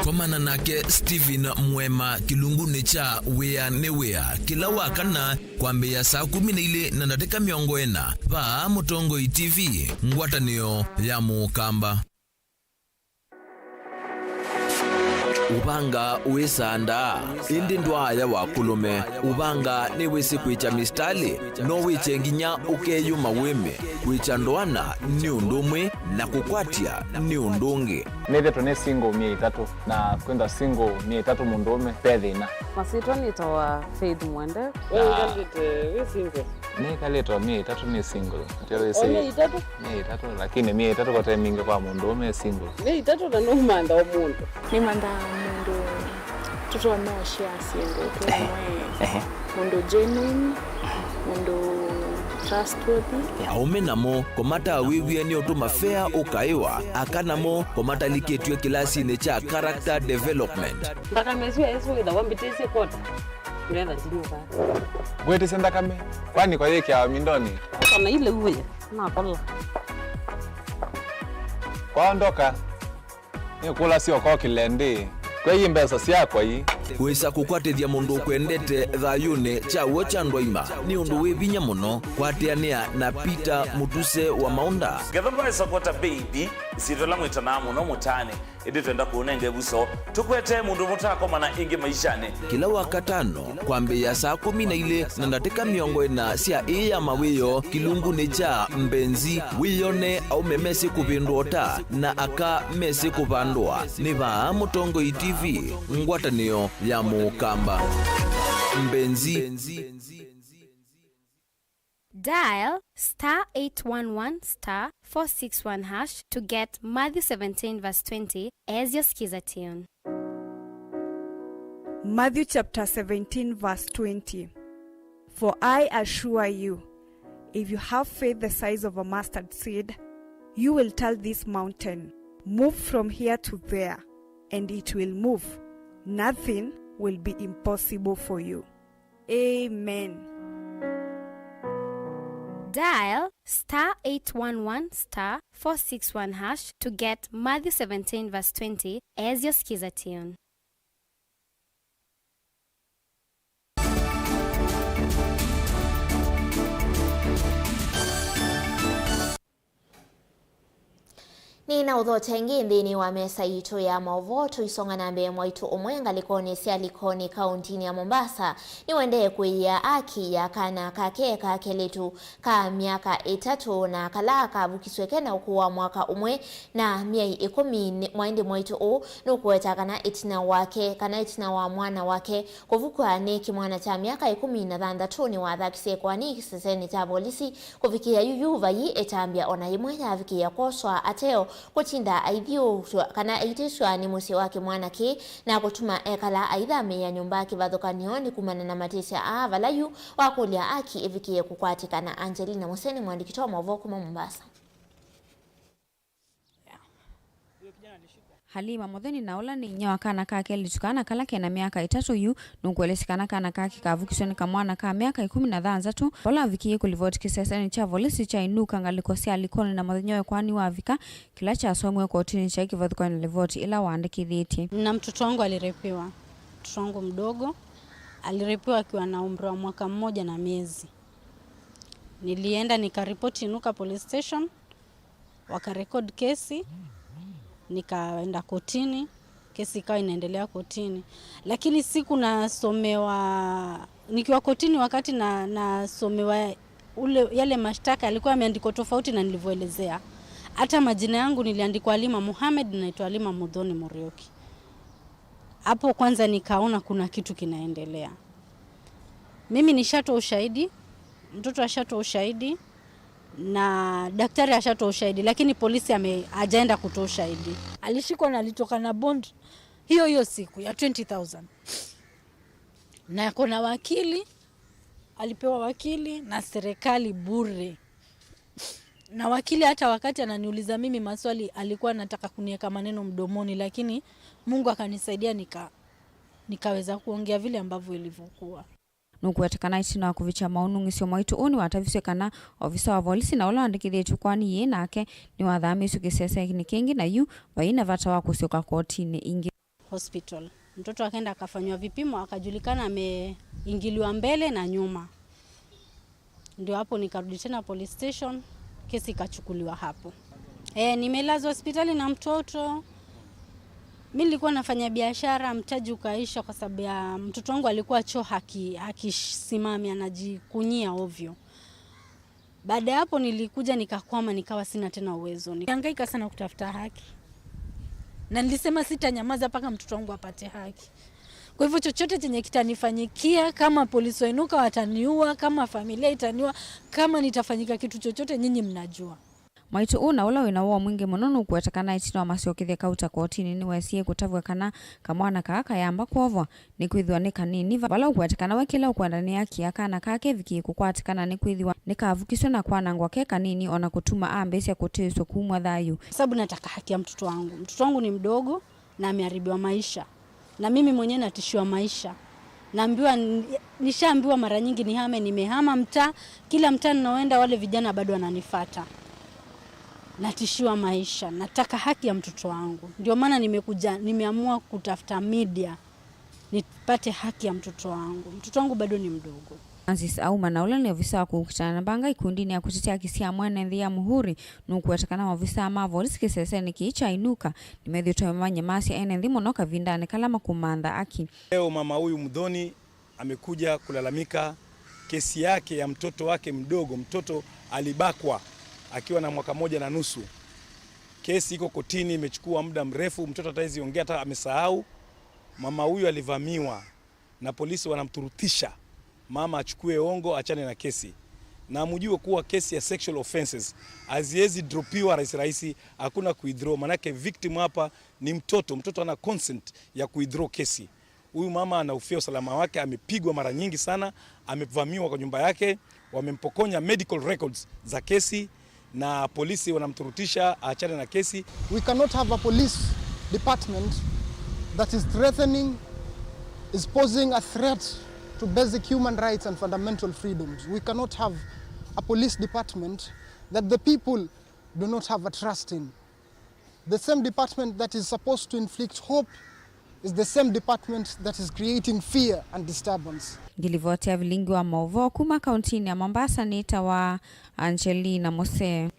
Komana nake Stephen Mwema kĩlungunĩ kya Wĩa nĩ wĩa kĩla wa kana kwambĩĩa saa kũmi na ilĩ na ndatĩka mĩongo ĩna vaa Mũtongoi T V, ngwatanĩo ya Mũkamba. Ũvanga wĩsandaa, ĩndĩ ndwaaya wa kũlũme. Ũvanga nĩwĩsĩ kwĩkya mĩsitalĩ, no wĩkye nginya ũkeyũma wĩme. Kwĩkya ndoana nĩ ũndũ ũmwe, na kũkwatya nĩ ũndũ ũngĩ. Nĩthĩtwe nĩ single myei ĩtatũ, na kwĩthwa single myei ĩtatũ mũndũũme ve thĩna. Masyĩtwa nĩtawa Faith Mwende. We wĩkalĩte wĩ single? Nĩkalĩte o myei ĩtatũ nĩ single. Ndio wĩsĩ. O myei ĩtatũ? Myei ĩtatũ, lakini myei ĩtatũ kote mingĩ kwa mũndũũme e single. Myei ĩtatũ na nũmantha o mũndũ. Nĩmanthaa mũndũ tũtonya ũshare syĩndũ twĩ. Ehe. Mũndũ genuine, mũndũ trustworthy. Aũme namo kũmatawĩw'e nĩ ũtũma fea ũkaĩwa, aka namo kũmatalikĩtw'e kĩlasinĩ kya character development. Nthakame ĩsu ya Yesũ wĩthawa mbĩtĩsye kota. Ndetha ndinyuka. Ngwĩtĩsya nthakame, kwani kwa yĩkĩawa mindoni? Kana ile uwe, nakola. Kwaondoka, nĩkũlasya ũkokĩle ndĩ, kwei mbesa syakwa ii. Wĩsa kũkwatĩthya mũndũ ũkwendete thayũnĩ kya w'o kya ndwaima nĩ ũndũ wĩ vinya mũno. Kwatĩanĩa na Peter Mũtuse wa Maũnda. Ngetha ndwaĩsa kwata baby, ĩsyĩtwa ĩla mwĩtanaa mũno mũtaanĩ, ĩndĩ twenda kũũnenga ĩvuso. Tũkwetee mũndũ mũtakomana ĩngĩ maishanĩ. Kĩla Wakatano, kwambĩĩa saa kũmi na ilĩ na ndatĩka mĩongo ĩna sya ĩĩ ya mawĩoo kĩlungunĩ kya Mbenzi, wĩyone aũme mesĩ kũvĩndũa ũta na aka mesĩ kũvandũa. Nĩ vaa Mũtongoi T V, ngwatanĩo ya Mũkamba. Mbenzi. Dial star eight one one star four six one hash to get Matthew seventeen verse twenty as your skiza tune. Matthew chapter seventeen, verse twenty. For I assure you, if you have faith the size of a mustard seed, you will tell this mountain, "Move from here to there," and it will move. Nothing will be impossible for you. Amen. Dial star eight one one star four six one hash to get Matthew seventeen verse twenty as your skiza tune. Nĩnaũthokya ĩngĩ nthĩnĩ wa mesa yitũ ya maũvoo, tũisonga na mbee mwaitũ ũmwe ngalĩkonĩ sya Likoni, kaũntinĩ ya Mombasa, nĩwendee kũĩĩa aki ya kana kake ka kelĩtu ka myaka ĩtatũ, na kala kavukiswe kena ũkũũ wa mwaka ũmwe na myei ĩkũmi. Nĩ, mwaĩndĩ mwaitũ ũũ nũkũweta kana ĩtina wake, kana ĩtina wa mwana wake kũvukwa nĩ kĩmwana kya myaka ĩkũmi na thanthatũ, nĩwathakisye ĩkoani kĩsesenĩ kya volisi. Kũvikĩĩa yu, yu vai ĩtambya o na yĩmwe yavikĩĩa kwoswa ateo, kũtinda aithyũũsw'a kana aitĩsw'a nĩ mũsyĩ wa kĩmwana kĩĩ, na kũtuma ekala aithamĩĩa nyũmba kĩvathũkany'o nĩ kumana na matĩsya aa, vala yu wakũlya aki ĩvikĩĩe kũkwatĩkana. Angelina Mũseni, mũandĩki wa maũvoo kuma Mombasa. Halima Mũtheni, na ũla nĩ inyia wa kana ka kelĩtu kana kala kena myaka ĩtatũ yu, nũkũelesya kana kana kake kavukiswe nĩ kamwana ka myaka ĩkũmi na thanthatũ, ũla avikĩie kũlivoti kĩsesenĩ kya volisi kya Inuka ngalĩko sya Likoni, na mũthenya wa ĩkoani wavika, kĩla kyasomiwe kotinĩ kyaĩ kĩvathũkany'o na livoti ĩla waandĩkĩthĩtye. Na mtoto wangu alirepiwa, mtoto wangu mdogo alirepiwa akiwa na umri wa mwaka mmoja na miezi. Nilienda nikaripoti Inuka Police Station, wakarekodi kesi, nikaenda kotini, kesi ikawa inaendelea kotini. Lakini siku nasomewa, nikiwa kotini, wakati na, nasomewa ule, yale mashtaka yalikuwa yameandikwa tofauti na nilivyoelezea. Hata majina yangu niliandikwa Halima Mohamed, naitwa Halima Mudhoni Murioki. Hapo kwanza nikaona kuna kitu kinaendelea. Mimi nishatoa ushahidi, mtoto ashatoa ushahidi, na daktari ashatoa ushahidi, lakini polisi ame-, hajaenda kutoa ushahidi. Alishikwa na alitoka na bond hiyo hiyo siku ya twenty thousand. Na ako na wakili, alipewa wakili na serikali bure. Na wakili hata wakati ananiuliza mimi maswali, alikuwa anataka kuniweka maneno mdomoni, lakini Mungu akanisaidia nika- nikaweza kuongea vile ambavyo ilivyokuwa. Nũkũwetekana ĩtina wa kũvikya maũnũng'ĩsyo, mwaitũ ũũ nĩwatavisye kana ovisa wa volisi na ũla wandĩkĩthĩtw'e ĩkoani yĩĩ nake nĩwathamisw'e kĩsesenĩ kĩngĩ, na yu vai na vata wa kũsyoka kotinĩ ĩngĩ. Hospital. Mtoto akaenda akafanywa vipimo, akajulikana ameingiliwa mbele na nyuma. Ndio hapo nikarudi tena police station, kesi ikachukuliwa hapo. Eh, nimelazwa hospitali na mtoto. Mi nilikuwa nafanya biashara, mtaji ukaisha kwa sababu ya mtoto wangu alikuwa choo haki-, hakisimami, anajikunyia ovyo. Baada ya hapo nilikuja nikakwama, nikawa sina tena uwezo. Nikahangaika sana kutafuta haki. Na nilisema sitanyamaza mpaka mtoto wangu apate haki. Kwa hivyo chochote chenye kitanifanyikia, kama polisi wa Inuka wataniua, kama familia itaniua, kama nitafanyika kitu chochote, nyinyi mnajua. Mwaitũ ũũ na ũla wĩna woo mwingĩ mũno nũkũwetekana ĩtina wa masyokethya kauta kotinĩ nĩwesie kũtavw'a kana kamwana kaa kayamba kwovwa nĩkwĩthĩwa nĩ kanini, va-, vala ũkũwetekana we kĩla ũkwenda nĩ haki ya kana kaa kevikie kũkwatĩkana nĩkwĩthĩwa nĩkavukiswe na kwanangwa ke kanini, o na kũtuma ambĩĩsya kũtĩĩsw'a kumw'a thayũ. Sababu nataka haki ya mtoto wangu. Mtoto wangu ni mdogo na ameharibiwa maisha. Na mimi mwenyewe natishiwa maisha. Naambiwa, nishaambiwa mara nyingi nihame, nimehama mtaa. Kila mtaa ninaoenda wale vijana bado wananifuata. Natishiwa maisha. Nataka haki ya mtoto wangu. Ndio maana nimekuja, nimeamua kutafuta media. Nipate haki ya mtoto wangu. Mtoto wangu bado ni mdogo. Francis Auma, na ũla nĩ ovisa wa kũkitana na mbanga ikundinĩ ya kũtetea haki sya mwene nthĩ ya Muhuri, nũkũwetekana maovisa ma volisi kĩsesenĩ kĩĩ kya Inuka nĩmethĩĩtwe mamanyĩmasya ene nthĩ mũno kavindanĩ kala makũmantha haki. Leo mama huyu Muthoni amekuja kulalamika kesi yake ya mtoto wake mdogo. Mtoto alibakwa akiwa na mwaka moja na nusu. Kesi iko kotini, imechukua muda mrefu, mtoto hata hawezi ongea, hata amesahau. Mama huyu alivamiwa na polisi wanamturutisha mama achukue ongo, achane na kesi. Na mjue kuwa kesi ya sexual offenses haziwezi dropiwa rahisi rahisi, hakuna kuwithdraw, manake victim hapa ni mtoto, mtoto ana consent ya kuwithdraw kesi. Huyu mama anahofia usalama wake, amepigwa mara nyingi sana, amevamiwa kwa nyumba yake, wamempokonya medical records za kesi, na polisi wanamturutisha aachane na kesi. We cannot have a police department that is threatening, is posing a threat to basic human rights and fundamental freedoms. We cannot have a police department that the people do not have a trust in. The same department that is supposed to inflict hope is the same department that is creating fear and disturbance. Ngilivoti ya vilingi wa mauvoo kuma kauntinĩ ya Mombasa nĩtawa Angelina Mose.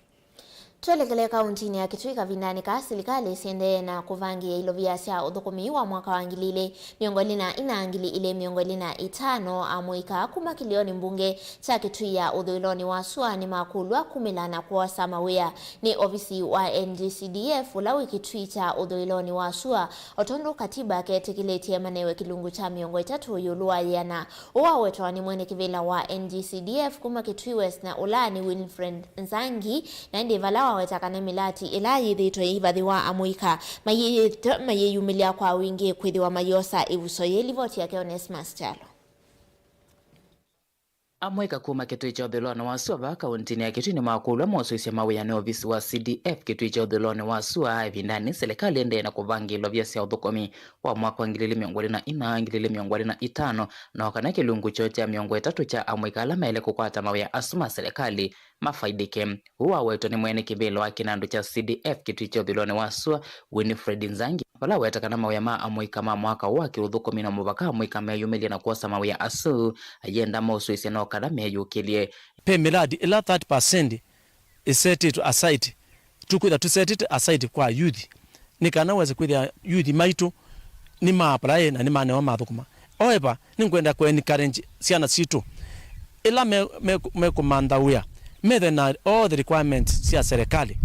Twelekele kauntinĩ ya Kitui kavindanĩ kaa silikalĩ syendee na kũvangĩĩa ilovia sya ũthũkũmi wa mwaka wa ngili ilĩ mĩongo ĩlĩ na ina, ngili ilĩ mĩongo ĩlĩ na itano. Amũika kuma kĩlĩonĩ mbunge kya Kitui ya ũthũĩlonĩ wa sua nĩmakũlw'a kumĩla na kwosa mawĩa nĩ ovisi wa N G C D F ũla wĩ Kitui kya ũthũĩlonĩ wa sua, o tondũ katiba ketĩkĩlĩtye manewe kĩlungu kya mĩongo ĩtatũ ĩũlũ wa yĩana. Ũũ wawetwa nĩ mwene kĩvĩla wa N G C D F kuma Kitui West na ũlaanĩ Winfred Nzangi, na ĩndĩ vala waweta kana mĩlati ĩla yĩthĩĩtwe yĩivathĩwa amũika mayĩyĩte mayĩyumĩlya kwa wingĩ kwĩthĩwa mayosa ĩvuso yĩĩ. Livoti yake Onesmus Kyalo. Amũika kuma Kĩtui kya ũthũĩlonĩ wa sua vaa kauntinĩ ya Kitui nĩmakũlw'a mosũĩsye mawĩa nĩ ovisi wa C D F Kĩtui kya ũthũĩlonĩ wa sua ĩvindanĩ silikalĩ ĩendee na kũvangĩĩa ilovia sya ũthũkũmi wa mwaka wa ngili ilĩ mĩongo ĩlĩ na ina, ngili ilĩ mĩongo ĩlĩ na itano, na o kana kĩlungu kyoo kya mĩongo ĩtatũ kya amũika ala maĩle kũkwata mawĩa asu ma silikalĩ mafaidĩke. Ũu wawetwa nĩ mwene kĩvĩla wa kĩnandũ kya C D F Kĩtui kya ũthũĩlonĩ wa sua, Winfred Nzangi, vala aweta kana mawĩa ma amũika ma mwaka ũũ wa kĩũthũkũmi no mũvaka amũika meyumĩlye na kwosa mawĩa asu, ayenda mosũĩsye no kana meyũkĩlye. Ve mĩladi ĩla thirty percent ĩsetĩtwe aside, tũkwĩtha tũsetĩte aside kwa youth, nĩ kana wese kwĩthĩa youth maitũ nĩmaapply na nĩmanewa mathũkũma. However, nĩngwenda kũ encourage syana sitũ, ĩla me, me, mekũmantha wĩa, methe na all the requirements sya serikali,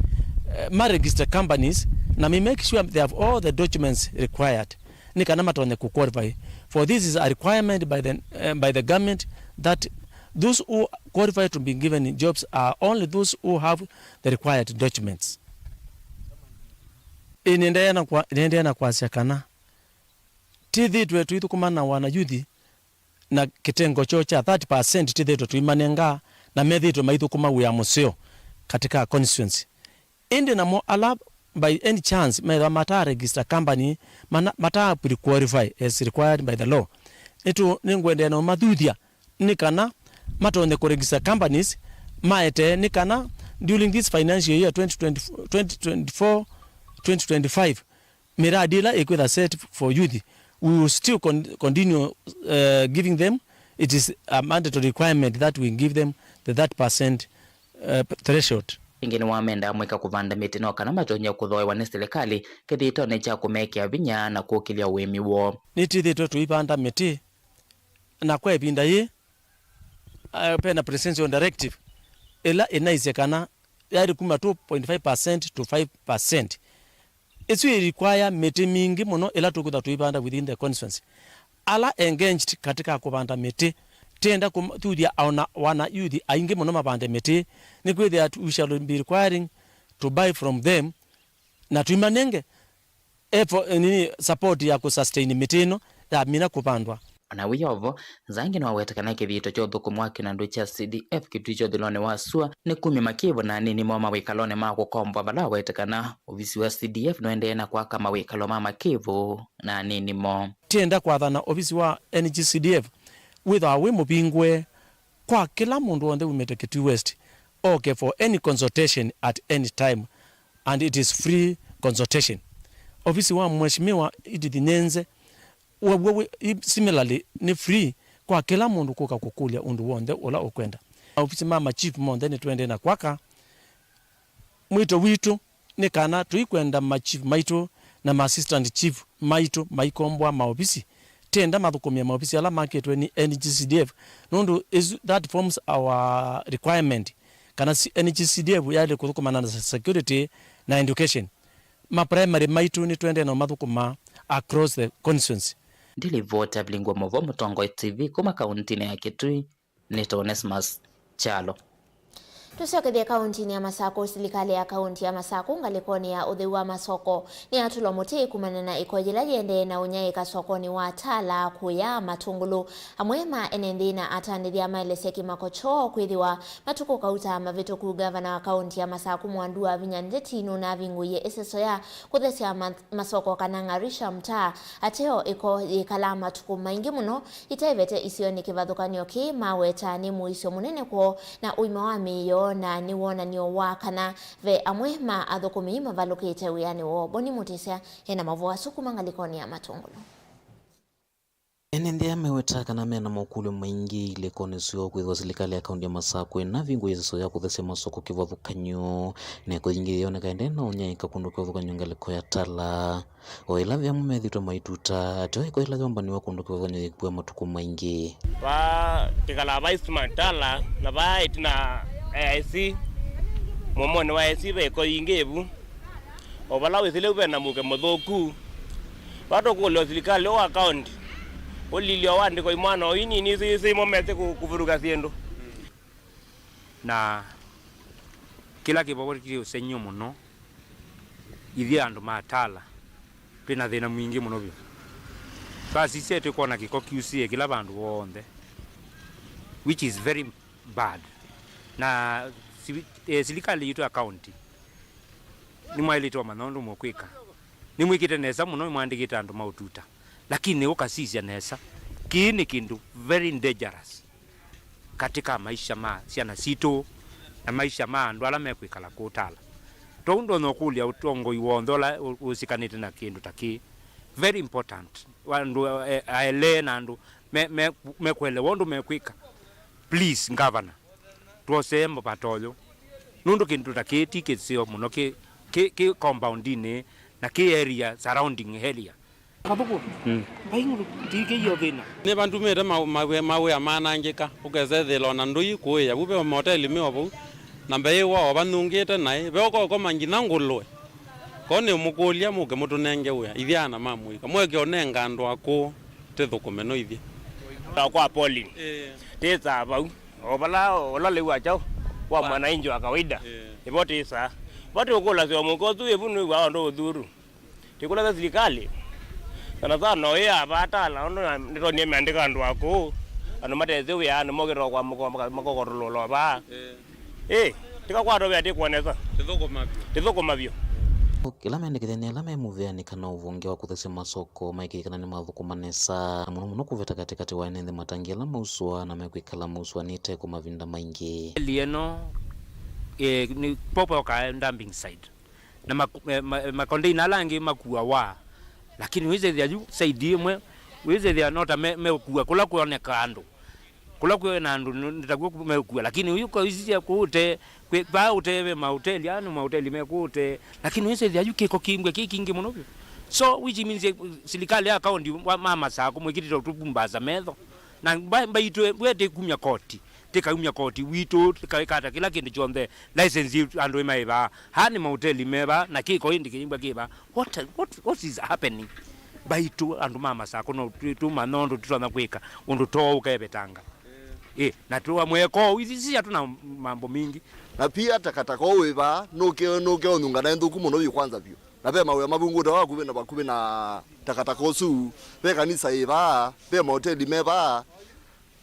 eh, ma register companies, na me make sure they have all the documents required, nĩ kana matonye kũ qualify. For this is a requirement by the, eh, by the government that those who qualify to be given jobs are only those who have the required documents. Ĩ, nĩendeea na kwa-, nĩendeea na kwasya kana tĩthĩtwe tũithũkũma na wanayuthi na kĩtengo kyoo kya thirty percent tĩthĩtwe tũimanenga na methĩtwe maithũkũma wĩa mũseo katika constituency. Ĩndĩ namo ala by any chance methĩwa mata register company, mana, mata pre-qualify as required by the law, nĩtũ, nĩngwendeea na ũmathuthya nĩ kana matonye kũ register companies maetee, nĩ kana during this financial year twenty twenty, twenty twenty-four, twenty twenty-five, miradi ĩla ĩkwĩtha set for youth, we will still con-, continue, uh, giving them. It is a mandatory requirement that we give them the thirty percent, uh, threshold. Ĩngĩ nĩwamendaa mwĩka kũvanda mĩtĩ no kana matonye kũthoewa nĩ silikalĩ kĩthĩtonĩ kya kũmekĩa vinya na kũkĩlya ũĩmi woo. Nĩtwĩthĩĩtwe tũivanda mĩtĩ, na kwa ĩvinda yĩĩ, uh, pena presidential directive ĩla ĩnaisye kana yaĩle kuma two point five percent to five percent. Ĩsu ĩ require mĩtĩ mingĩ mũno ĩla tũkwĩtha tũivanda within the constituency. Ala engaged katika kũvanda mĩtĩ, tenda kũthuthya ona wana youth aingĩ mũno mavande mĩtĩ, nĩkwĩthĩa we shall be requiring to buy from them, na tũimanenge efo-, nini, support ya kũsustain mĩtĩ ĩno yamina kũvandwa. Ona wĩ o vo, Nzangi nĩwaweta kana kĩthito kya ũthũkũmi wa kĩnandũ kya C D F Kitui kya ũthũĩlonĩ wa sua nĩ kumya makĩvũ na anini moo mawĩkalonĩ ma kũkombwa, vala aweta kana ovisi wa C D F nũendee na kwaka mawĩkalo ma makĩvũ na anini moo. Tienda kwathana ovisi wa N G C D F wĩthwa wĩ mũvingũe kwa kĩla mũndũ w'onthe wumĩte Kitui West oke for any consultation at any time, and it is free consultation. Ovisi wa Mheshimiwa Edith Nyenze waw'o wĩ, i-, similarly, nĩ free kwa kĩla mũndũ kũka kũkũlya ũndũ w'onthe ũla ũkwenda. Maovisi ma machief monthe nĩtũendee na kwaka. Mwĩto witũ nĩ kana tũikwenda machief maitũ na ma assistant chief maitũ maikomboa maovisi. Tenda mathũkũmĩe maovisi ala makĩtwe nĩ N G C D F, nũndũ ĩsu, that forms our requirement, kana si-, N G C D F yaĩle kũthũkũmana na security na education. Ma primary maitũ nĩtũendee na ũmathũkũma across the constituency. Ndilivota Vilingwa Movo, Mũtongoi T V, kuma kauntinĩ ya Kitui, nĩ Onesmus Kyalo. Tũsyokethye kauntinĩ ya Masakũ. Silikalĩ ya kaunti ya Masakũ ngalĩkonĩ ya ũtheu wa masoko nĩyatũlwa mũtĩ kumana na ĩko yĩla yĩendee na ũnyaĩĩka sokonĩ wa Tala kũya Matũngũlũ. Amwe ma ene nthĩ na atandĩthya maelesya kĩmako kyoo kwĩthĩwa matukũ kauta mavĩtũku, ngavana wa kaunti ya Masakũ Mwandu wa Vinya Ndeti nũnavingũie ĩseso ya kũthesya ma-, masoko kana ng'arisha mtaa ateo ĩko yĩkalaa matukũ maingĩ mũno itaĩvete isionĩ kĩvathũkany'o kĩĩ maweta nĩ mũisyo mũnene kwoo na ũima wa mĩĩ yoo, na nĩ wonany'o wa kana ve amwe ma athũkũmi mavalũkĩte wĩanĩ woo. Boni Mũtĩsya ena mavoo asu kuma ngalĩkonĩ ya Matũngũlũ. Ene nthĩ aya mewetaa kana mena mokũlyo maingĩ ilĩkonĩ syoo kwĩthĩwa silikalĩ ya kaunti ya Masakũ ĩnavingũa ĩseso ya kũthesya masoko kĩvathũkany'o, na ĩko yingĩ yĩoneka ĩendee na ũnyaĩĩka kũndũ kĩvathũkany'o ngalĩko ya Tala. O ĩla ve amwe methĩĩtwe maituta ateo ĩko ĩla yombaniwe kũndũ kĩvathũkany'o yĩkua matukũ maingĩ. Vaa tĩkalaa vai Smart Tala, na vaa ĩtina A I C, mũomonĩ wa A I C ve ĩko yingĩ ĩvu. O vala wĩsĩle ve na mũuke mũthũku. Vatũkũlya o silikalĩ wa kaunti ũlilyo wa andĩko imwana o inini isi, isi imo mese kũ-, kũvĩtũka syĩndũ. Na kĩla kĩvaũkĩte ũsengy'o mũno, ithyĩ andũ ma Tala twĩ na thĩna mwingĩ mũno vyũ. Twasisya twĩkwona kĩko kyusĩe kĩla vandũ vonthe, which is very bad. Na sivi-, eh, silikalĩ yitũ ya kaunti nĩmwaĩlĩte ũmanya ũndũ mũkwĩka. Nĩmwĩkĩte nesa mũno, nĩmwandĩkĩte andũ maũtuta. Lakini ũkasisya nesa, kĩĩ nĩ kĩndũ very dangerous katika maisha ma syana sitũ na maisha ma andũ ala mekwĩkala kũũ Tala. Twaũ ndonya ũkũlya ũtongoi w'onthe ũla ũ-, ũsikanĩte na kĩndũ ta kĩĩ. Very important. Andũ, eh, aelee na andũ me, me, mekũelewa ũndũ mekwĩka. Please, Governor, twosee mũvata ũyũ. Nũndũ kĩndũ ta kĩĩ ti kĩseo mũno kĩ, kĩ, kĩ compound-inĩ na kĩ area, surrounding area. Kathũkũ. Mm. Vai ngũlũ ti kĩio thĩna. Nĩ vandumĩte ma-, mawĩa, mawĩa manangĩka, ũkesethĩla ona ndũi kũĩa vu, ve moteli me o vau, na mbeĩ wa o vanyungĩte naĩ, ve ũkokoma nginya ngũlũe. Ko nĩ mũkũlya mũke mũtũnenge wĩa, ithyĩ ana ma mũika, mweke ũnenga andũ akũũ, tĩthũkũme no ithyĩ. Ta kwa Pauline. Ĩĩ. Tĩsaa vau, o vala, ũla lĩu wa kyaũ, wa mwananchi wa kawaida. Ĩĩ. Nĩvo tĩsaa. Vati ũkũlasya o mũka ũsu wĩ vu nĩwĩw'aa ũndũ ũthuru. Tĩkũlasya silikalĩ, sana sana ũyĩ ya vaa Tala, ũndũ na nĩtonie meandĩka andũ akũũ, andũ matesĩ wĩa, andũ mokĩte o kwa mũko-, maka-, makokotolũla o vaa. Ĩĩ. Ĩĩ, tĩkakwata wĩa tĩkwonesa. Tĩthũkũma vyũ. Tĩthũkũma vyũ. Kĩla mendekethya nĩ ala me mũvĩanĩ kana ũvonge wa kũthesya masoko maĩkĩĩe kana nĩmathũkũma nesa, na mũno mũno kũveta katĩkatĩ wa ene nthĩ matangi ala mausũaa na mekwĩkala mausũanĩte kwa mavinda maingĩ. Eli ĩno, eh, nĩ popoka dumping site. Na ma, eh, ma, eh, makondeina ala angĩ makuawa. Lakini wĩsĩthĩa yu side ĩmwe, wĩsĩthĩa no ta me, mekua kũla kwoneka andũ. Kũla kwĩ na andũ nĩ, nĩ takw'o meũkua, lakini ũyu kwa isi sya kũũ ũtee, kwĩ, vaa ũtee ve mahoteli, aa nĩ mahoteli me kũũ ũtee, lakini wĩsĩthĩa yu kĩko kĩmbwe kĩ kingĩ mũno vyũ. So, which means, eh, silikalĩ ya kaunti wa, ma Masakũ mwĩkĩtĩte ũtũpumbasa metho. Na mba, mbaitũ, we tĩkumya koti, tĩkaumya koti witũ, tĩkaĩkata kĩla kĩndũ kyonthe, license andũ maĩ vaa, aa nĩ mahoteli me vaa, na kĩko ĩndĩ kĩmbwe kĩ vaa. What, what, what is happening? Mbaitũ andũ ma Masakũ no tũ, tũmanya ũndũ tũtonya kwĩka ũndũ too ũkevetanga. Ĩ, na tũamweka ũu, isi, isi hatuna mambo mingi. Na pia takataka ũũ wĩ vaa, nũke, nũke ũnyunga na nthũku mũno vyũ kwanza vyũ. Na ve mawĩa mavungũte vakuvĩ na vakuvĩ na takataka ũsu, ve kanisa ĩ vaa, ve mahoteli me vaa.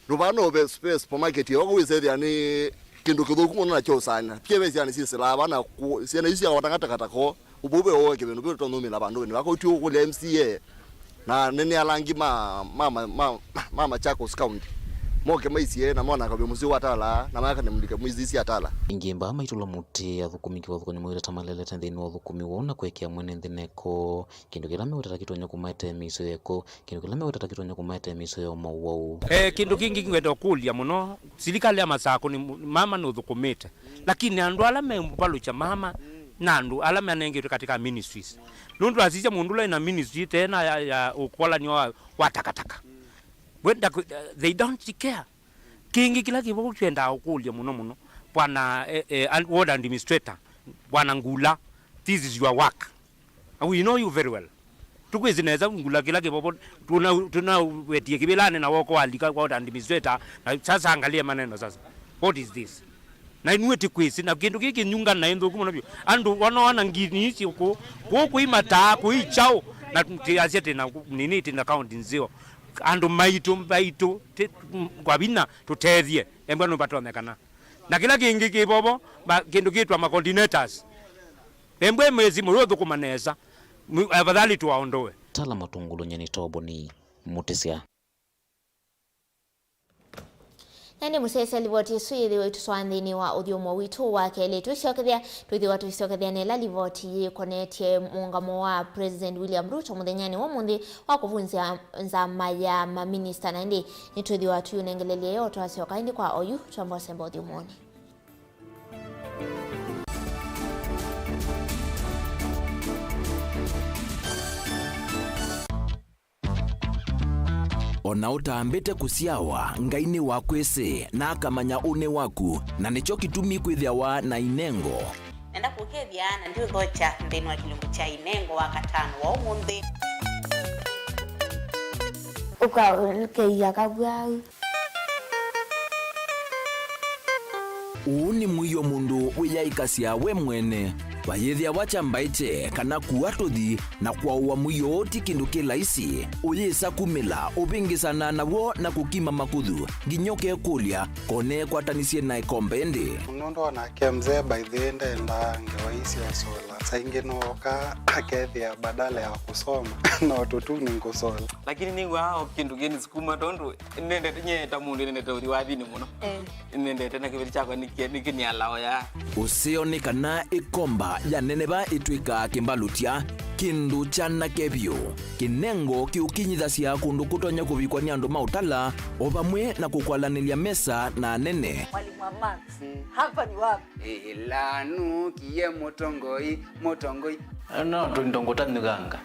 Rũvano ve, ve supermarket yo, kũu wĩsethĩa nĩ kĩndũ kĩthũku mũno na kya ũsanya. Pia ve syana syĩsĩlaa vana, syana isu syakawatanga takataka, ũvau ve ũoe kĩvĩndũ, ve tũnũmĩla vandũ vĩndũ, vako ũtw'ĩ ũkũlya M C A na nene alangi ma, ma, ma, ma, ma Machakos County. Moke maisie na mona kavyo mũsyĩ wa Tala, na maka nĩmũlike mwizi isi atala. Ingĩ mbaa maitũla mũtĩ athũkũmi kĩvathũkany'o mawĩra ta malelete nthĩnĩ wa ũthũkũmi woo na kwekea mwene nthĩ neko. Kĩndũ kĩla meũtata kĩtonya kũmaete mĩisyo yeko, kĩndũ kĩla meũtata kĩtonya kũmaete mĩisyo ya ũmau wau. Eh, kĩndũ kĩngĩ ngwenda ũkũlya mũno, silikalĩ ya Masakũ nĩ mama nũthũkũmĩte, lakini andũ ala memũvalũkya mama na andũ ala manengetwe katika ministries. Nũndũ asisya mũndũ ũla ena ministry tena ya, ya ũkolani wa, wa takataka. Wenda kũ-, they don't care. Kĩngĩ kĩla kĩvo kwendaa ũkũlya mũno mũno, bwana, eh, eh, ward administrator, bwana Ngula, this is your work. And we know you very well. Tũkwĩsĩ nesa Ngula kĩla kĩvovo, tũna, tũnawetie kĩvĩlanĩ na woko walika kwa administrator, na sasa angalia maneno sasa. What is this? Na inuĩ tĩkwĩsĩ, na kĩndũ kĩkĩ nyunga na ĩnthũku mũno vyũ. Andũ wanaona ngini ici kũ, kũ kũimataa, kũi chao, na tĩasya tĩna nini, tĩna kaunti nzeo. Andũ maitũ, maitũ, tĩ, kwa vinya tũtethye, embwa nũvatonyekana. Na kĩla kĩngĩ kĩvovo, ma, kĩndũ kĩtwa ma coordinators. Embwe mwezi mũyũthũkũma nesa, mũ-, afadhali twaondoe. Tala matungulu nyeni toboni, mũtĩsya. Na nĩ mũsyaĩĩsya livoti ĩsu yĩthĩwa ĩtũtwaa nthĩnĩ wa ũthyũmũo witũ wa kelĩ. Twĩsyokethya, twĩthĩwa tũisyokethya na ĩla livoti yĩkonetye mũũngamo wa President William Ruto mũthenyanĩ wa ũmũnthĩ wa kũvunzya nzama ya maminista. Na ĩndĩ nĩtwĩthĩwa tũiũnengelelya yo twasyoka ĩndĩ kwa oyu twamba ũsemba ũthyũmũonĩ. O na ũtambĩte kũsyawa, Ngai nĩwakwĩsĩ, na akamanya ũnĩ waku, na nĩkyo kĩtumi kwĩthĩawa na inengo. Nenda kũkethya na ndiũthokya nthĩnĩ wa kĩlungu kya inengo wa katano wa ũmũnthĩ. Ũkaũkeia kavwau. Ũũ nĩ mũio mũndũ wĩyaĩkasya we mwene. Vayĩthĩawa kya mbaĩkye kana kua tũthi na kwaũa mũio ũũ ti kĩndũ kĩ laisi. Ũyĩsa kumĩla, ũvĩngĩsana naw'o na kũkima makũthũ, nginya ũkekũlya, "Ko neekwatanĩsye na ĩkombe ĩndĩ?" Nũndũ onake mzee by the way ndendaa ngewa ii sya ũsola. Saa ingĩ nooka akethĩa badala ya kũsoma no tũtuni ngũsola. Lakini nĩw'aa o kĩndũ kĩnĩsukuma tondũ nĩnendete, nyie ta mũndũ nĩnendete ũthi wathinĩ mũno. Eh. Nĩnendete na kĩveti kyakwa nĩkĩ-, nĩkĩnialaoya. Ũseo nĩ kana ĩkomba ya neneva ĩtw'ĩkaa kĩmbalũtya, kĩndũ kyanake vyũ. Kĩnengo kĩũkinyithasya kũndũ kũtonya kũvikwa nĩ andũ ma ũtala, o vamwe na kũkwalanĩlya mesa na anene. Mwalimu wa maths, hapa ni wapi? Ĩla nũkie mũtongoi, mũtongoi. No tũindo ngũtanyũkanga.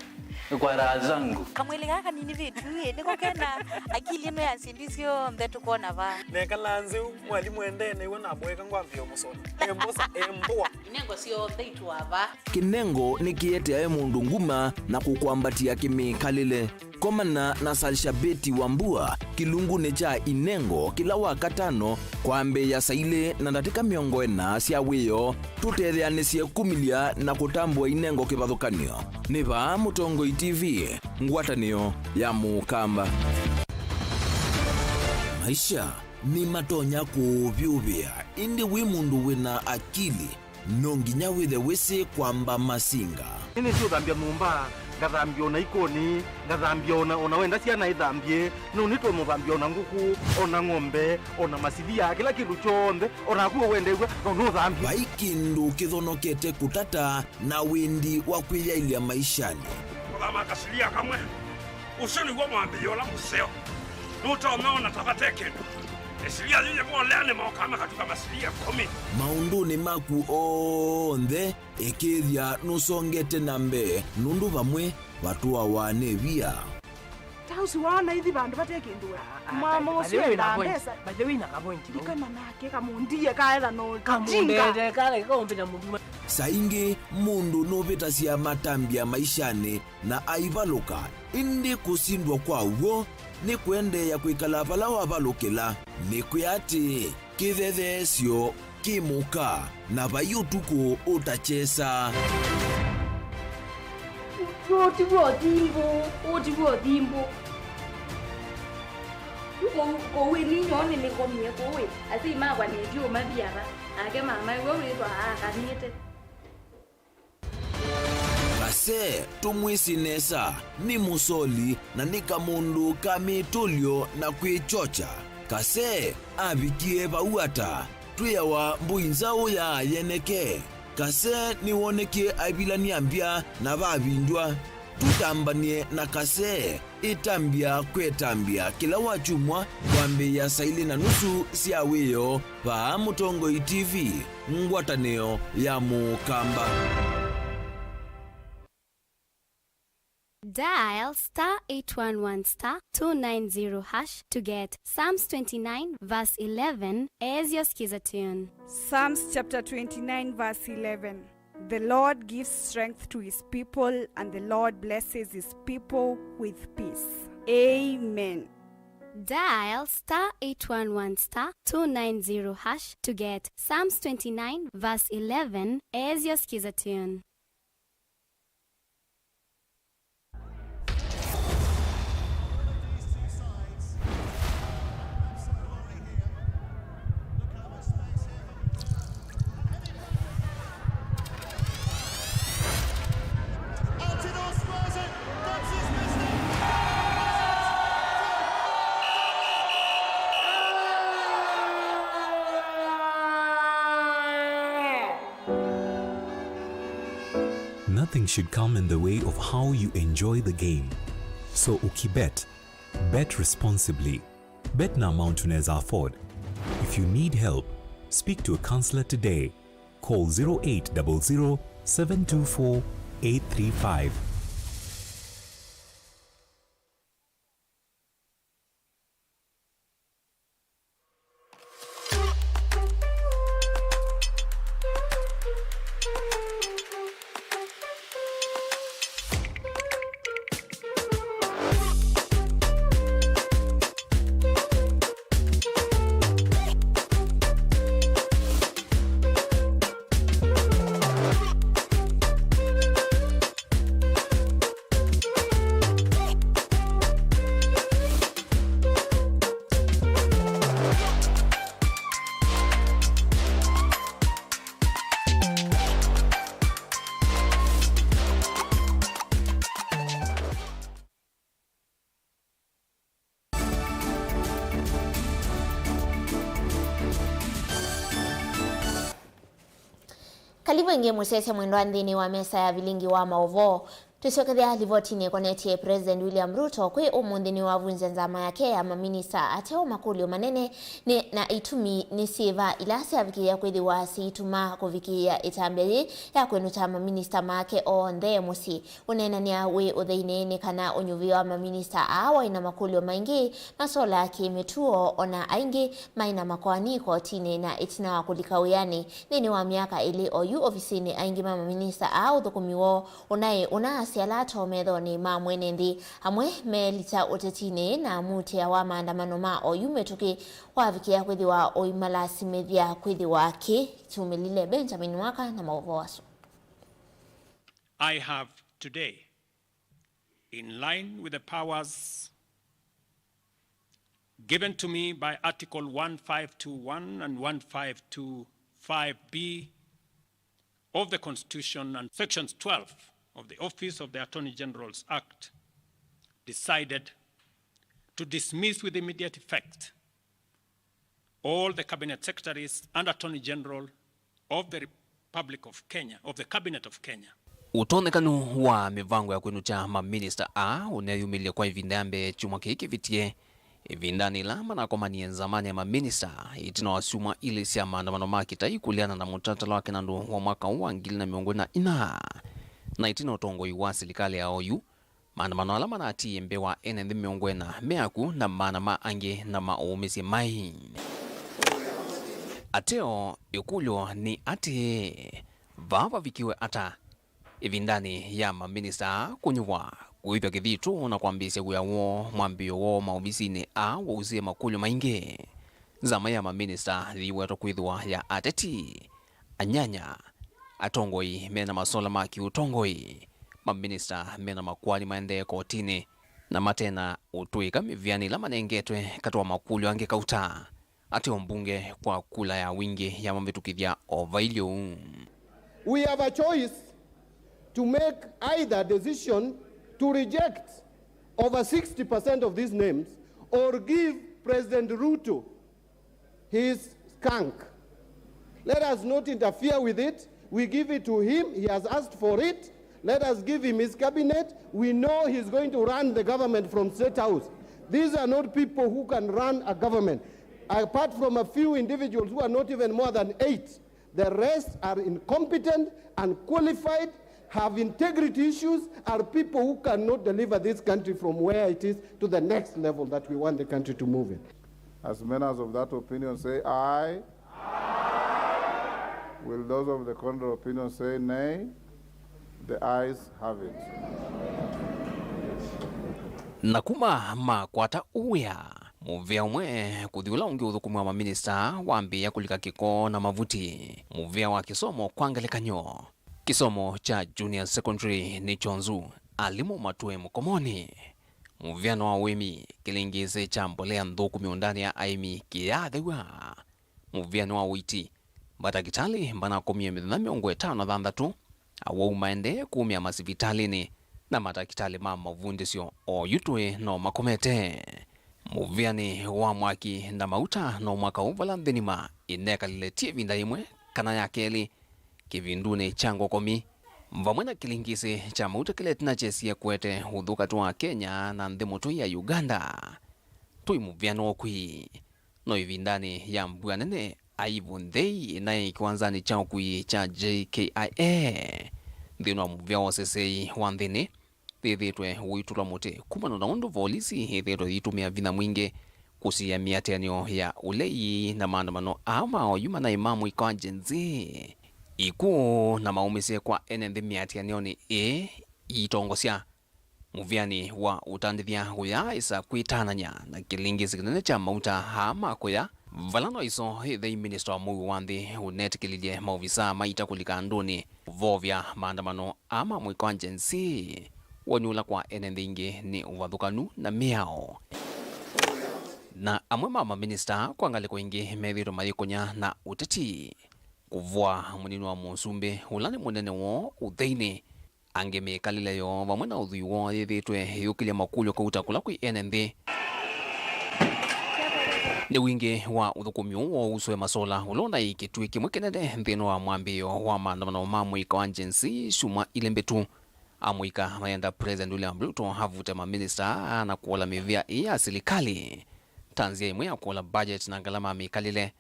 Kwa raha zangu. Kamwĩlĩ kaa kanini vĩtu ĩ, nĩko kena akili ĩno ya syĩndũ syonthe tũkwona vaa. Nekalaa nzeu, mwalimũ endee nĩw'o namũeka ngwambĩĩa ũmũsũna. Embosa, embũa. Inengo syonthe itũa vaa. Kĩnengo nĩkĩeteae mũndũ nguma na kũkwambatĩa kĩmĩkalĩle. Komana na Salshabeti Wambua kĩlungunĩ kya Inengo kĩla wa katano kwambĩĩa saa ilĩ na ndatĩka mĩongo ĩna sya wĩoo, tũtetheanĩsye kumĩlya na kũtambũa inengo kĩvathũkany'o. Nĩ vaa Mũtongoi T V, ngwatanĩo ya Mũkamba. Maisha nĩmatonya kũũvyũvĩa, ĩndĩ wĩ mũndũ wĩna akili, No nginya wĩthe wĩsĩ kwamba masinga. Nĩnĩsĩ ũthambya nyũmba, ngathambya ona ikũni, ngathambya ona, ona wenda syana ithambye, no nĩtũmũthambya ona ngũkũ, ona ng'ombe, ona masilia, kĩla kĩndũ kyonthe, ona naku ũwendew'a, no nũthambye. Vai kĩndũ kĩthonokete kũtata na wĩndi wa kwĩyaĩlya maishanĩ. Kũthama kasilia kamwe. Ũsu nĩw'o mwambĩĩo ũla mũseo. Nũtonya ona ta vate kĩndũ. Ĩsilia yĩĩ yĩmolea nĩmokaa makatuka masilia ĩkũmi. Maũndũnĩ maku onthe, ĩkĩĩthya nũsongete na mbee, nũndũ vamwe vatũawa nĩ via. Ta ũsu waona ithi vandũ vate kĩndũ we. Mama ũsu endaa mbesa. By the way, na kavointi. Ndikana nake kamũndie kaetha no jinga. Kamũndete kale kaumbĩta mũnduma. Saa ingĩ mũndũ nũvĩtasya matambya maishanĩ na aivalũka, ĩndĩ kũsindwa kwa w'o nĩ kũendeea kwĩkala vala wavalũkĩla. Nĩkwĩa atĩĩ, kĩthetheesyo kĩ mũka, na vai ũtukũ ũtakyesa. Ũũ tiw'o ũthimbũ, ũũ tiw'o ũthimbũ. Yu kũu, kũu ĩ ninyoo nĩnĩkomie kũu ĩ, asyai makwa nĩtyo mathi ava, nake mama ĩwe wĩthwa aakanĩte. Kase tũmwĩsĩ nesa, nĩ mũsoli na nĩ kamũndũ ka mĩtũlyo na kwĩkyokya. Kase avikie vau ata? Twĩawa mbũi nzaũ ya yeneke. Kase nĩwonekie aivilany'a mbya na vavindw'a. Tũtambany'e na Kase. Ĩtambya kwĩ ĩtambya kĩla wakyumwa kwambĩĩa saa ilĩ na nusu sya wĩoo vaa Mũtongoi T V, ngwatanĩo ya Mũkamba. Dial star eight one one star two nine zero hash to get Psalms twenty-nine verse eleven as your skiza tune. Psalms chapter twenty-nine verse eleven. The Lord gives strength to his people, and the Lord blesses his people with peace. Amen. Dial star eight one one star two nine zero hash to get Psalms twenty-nine verse eleven as your skiza tune. Nothing should come in the way of how you enjoy the game. So ukibet, bet responsibly. Bet na amount unaweza afford. If you need help, speak to a counselor today. Call zero eight double zero, seven two four, eight three five. Kalivu ĩngĩ mũsyaĩĩsya mwendwa nthĩnĩ wa mesa ya vilingi wa maũvoo. Twĩsyokethya livotinĩ ĩkonetye President William Ruto kwĩ ũmũnthĩ nĩwavunzya nzama yake ya maminista ateo makũlyo manene nĩ, na itumi nĩ syĩva ila syavikĩĩa kwĩthĩwa siituma kũvikĩĩa ĩtambya yĩĩ ya kwĩnũkya maminista make onthe mũsyĩ. Ũneenany'a wĩ ũtheinĩ nĩ kana ũnyuvi wa maminista aa waĩ na makũlyo maingĩ masolaa kĩ-mĩtuo, o na aingĩ maĩ na makoani ikotinĩ na ĩtina wa kũlika wĩanĩ. Nthĩnĩ wa myaka ĩlĩ oyu ovisinĩ, aingĩ ma maminista aa ũthũkũmi woo ũnaĩ ũnaasya lato methonĩ ma mwene nthĩ. Amwe meelita ũtetinĩ na muutĩa wa maandamano ma oyu mĩtũkĩ wavikĩa kwĩthĩwa ũimalasimĩthya kwĩthĩwa kĩ kyumĩlile. Benjamin Waka na maũvoo asu. I have today, in line with the powers given to me by Article one five two one and one five two five B of the Constitution and Sections twelve of the Office of the Attorney General's Act, decided to dismiss with immediate effect all the cabinet secretaries and Attorney General of the Republic of Kenya, of the Cabinet of Kenya. Ũtonyekanu wa mĩvango ya kwĩnũkya maminista aa ũneeyumĩlye kwa ĩvinda ya mbee kyumwa kĩĩ kĩvĩtie, ĩvindanĩ yĩla manakomanie nzamanĩ ya maminista ĩtina wa syumwa ilĩ sya maandamano ma kĩtai kũleana na mũtalatala wa kĩnandũ wa mwaka ũũ wa ngili na mĩongo ĩna ina. Na ĩtina ũtongoi wa silikalĩ ya oyu, maandamano ala manatiie mbee wa ene nthĩ mĩongo ĩna me akw'ũ na maana ma angĩ na maũũmĩsye mai. Ateo, ĩkũlyo nĩ atĩĩ, vaa vavikiwe ata ĩvindanĩ ya maminista kũnyuvwa kũĩvya kĩthitũ na kwambĩĩsya wĩa woo mwambĩĩo woo maovisinĩ aa wausĩe makũlyo maingĩ? Nzama ya maminista yĩiwetwa kwĩthĩwa ya ateti, anyanya, atongoi me na masola ma kĩũtongoi, maminista me na makoani maendee kotinĩ, na mate na ũtũĩka mĩvĩanĩ ĩla manengetwe katĩ wa makũlyo angĩ kauta ateo mbunge kwa kula ya wingĩ ya mavĩtũkĩthya o vailye ũu. We have a choice to make either decision to reject over sixty percent of these names or give President Ruto his skunk. Let us not interfere with it. We give it to him. He has asked for it. Let us give him his cabinet. We know he's going to run the government from State House. These are not people who can run a government. Apart from a few individuals who are not even more than eight, the rest are incompetent, unqualified, have integrity issues, are people who cannot deliver this country from where it is to the next level that we want the country to move in. As many as of that opinion say aye. Will those of the contrary opinion say nay? The ayes have it. Na kuma makwata ũwĩa, mũvĩa ũmwe kũthi ũla ũngĩ ũthũkũmi wa maminista wambĩĩa kũlika kĩko na mavuti. Mũvĩa wa kĩsomo kwa ngelekany'o, kĩsomo kya junior secondary nĩ kyonzu, alimũ matũe mũkomonĩ. Mũvĩano wa ũĩmi, kĩlĩngĩĩsĩ kya mbolea nthũku mĩũndanĩ ya aĩmi kĩyaathew'a. Mũvĩano wa ũiiti, matakĩtalĩ manakomie mĩthenya mĩongo ĩtano na thanthatũ, awau maendee kũmĩa masivitalĩnĩ, na matakĩtalĩ ma mavundĩsyo oyu tũĩ no makomete. Mũvĩanĩ wa mwaki na mauta no mwaka ũũ vala nthĩ nima ĩnekalile ti ĩvinda yĩmwe kana ya kelĩ kĩvindunĩ kya ngokomi, vamwe na kĩlĩngĩĩsĩ kya mauta kĩla ĩtina kyesie kũete ũthũkatĩ wa Kenya na nthĩ mũtũi ya Uganda. Tũi mũvĩano wa ũkui. No ĩvindanĩ ya mbua nene, aivu nthei ĩnaĩ kĩwanzanĩ kya ũkui kya J K I A nthĩnĩ wa mũvĩa wa ũseseei wa nthĩnĩ, yĩthĩĩtwe ũitũlwa mũtĩ kumana na ũndũ volisi yĩthĩĩtwe yĩitũmĩa vinya mwingĩ kũsiĩĩa mĩatĩanĩo ya ũlei na maandamano aa ma oyu manaĩ ma mũika wa Gen Z. Ikuũ na maũmĩsye kwa ene nthĩ mĩatĩanĩonĩ ĩĩ iitongosya mũvĩanĩ wa ũtandĩthya ũyaaĩsa kwĩtanany'a na kĩlĩngĩĩsĩ kĩnene kya mauta aa ma kũya, vala no ĩso ĩthei minista wa mũuo wa nthĩ ũnetĩkĩlilye maovisaa maita kũlika andũnĩ kũvovya maandamano aa ma mũika wa Gen Z. Woni ũla kwa ene nthĩ ingĩ nĩ ũvathũkanu na mĩao. Na amwe ma maminista kwa ngalĩko ingĩ methĩĩtwe mayĩkũnya na ũteti. Kũvoa mũnini wa mũsumbĩ ũla nĩ mũnene woo ũtheinĩ. Angĩ mĩkalĩle yoo vamwe na ũthwii woo yĩthĩĩtwe ĩyũkĩlya makũlyo kauta kũla kwĩ ene nthĩ. Nĩ wingĩ wa ũthũkũmi ũũ wa ũsũe masola ũla ũnaĩ kĩtuĩ kĩmwe kĩnene nthĩnĩ wa mwambĩĩo wa maandamano ma mũika wa Gen Z syumwa ilĩ mbĩtu. Amũika mayenda President William Ruto avute maminista aa na kũola mĩvĩa ĩĩ ya silikalĩ ta nzĩa ĩmwe ya kũola budget na ngalama ya mĩkalĩle.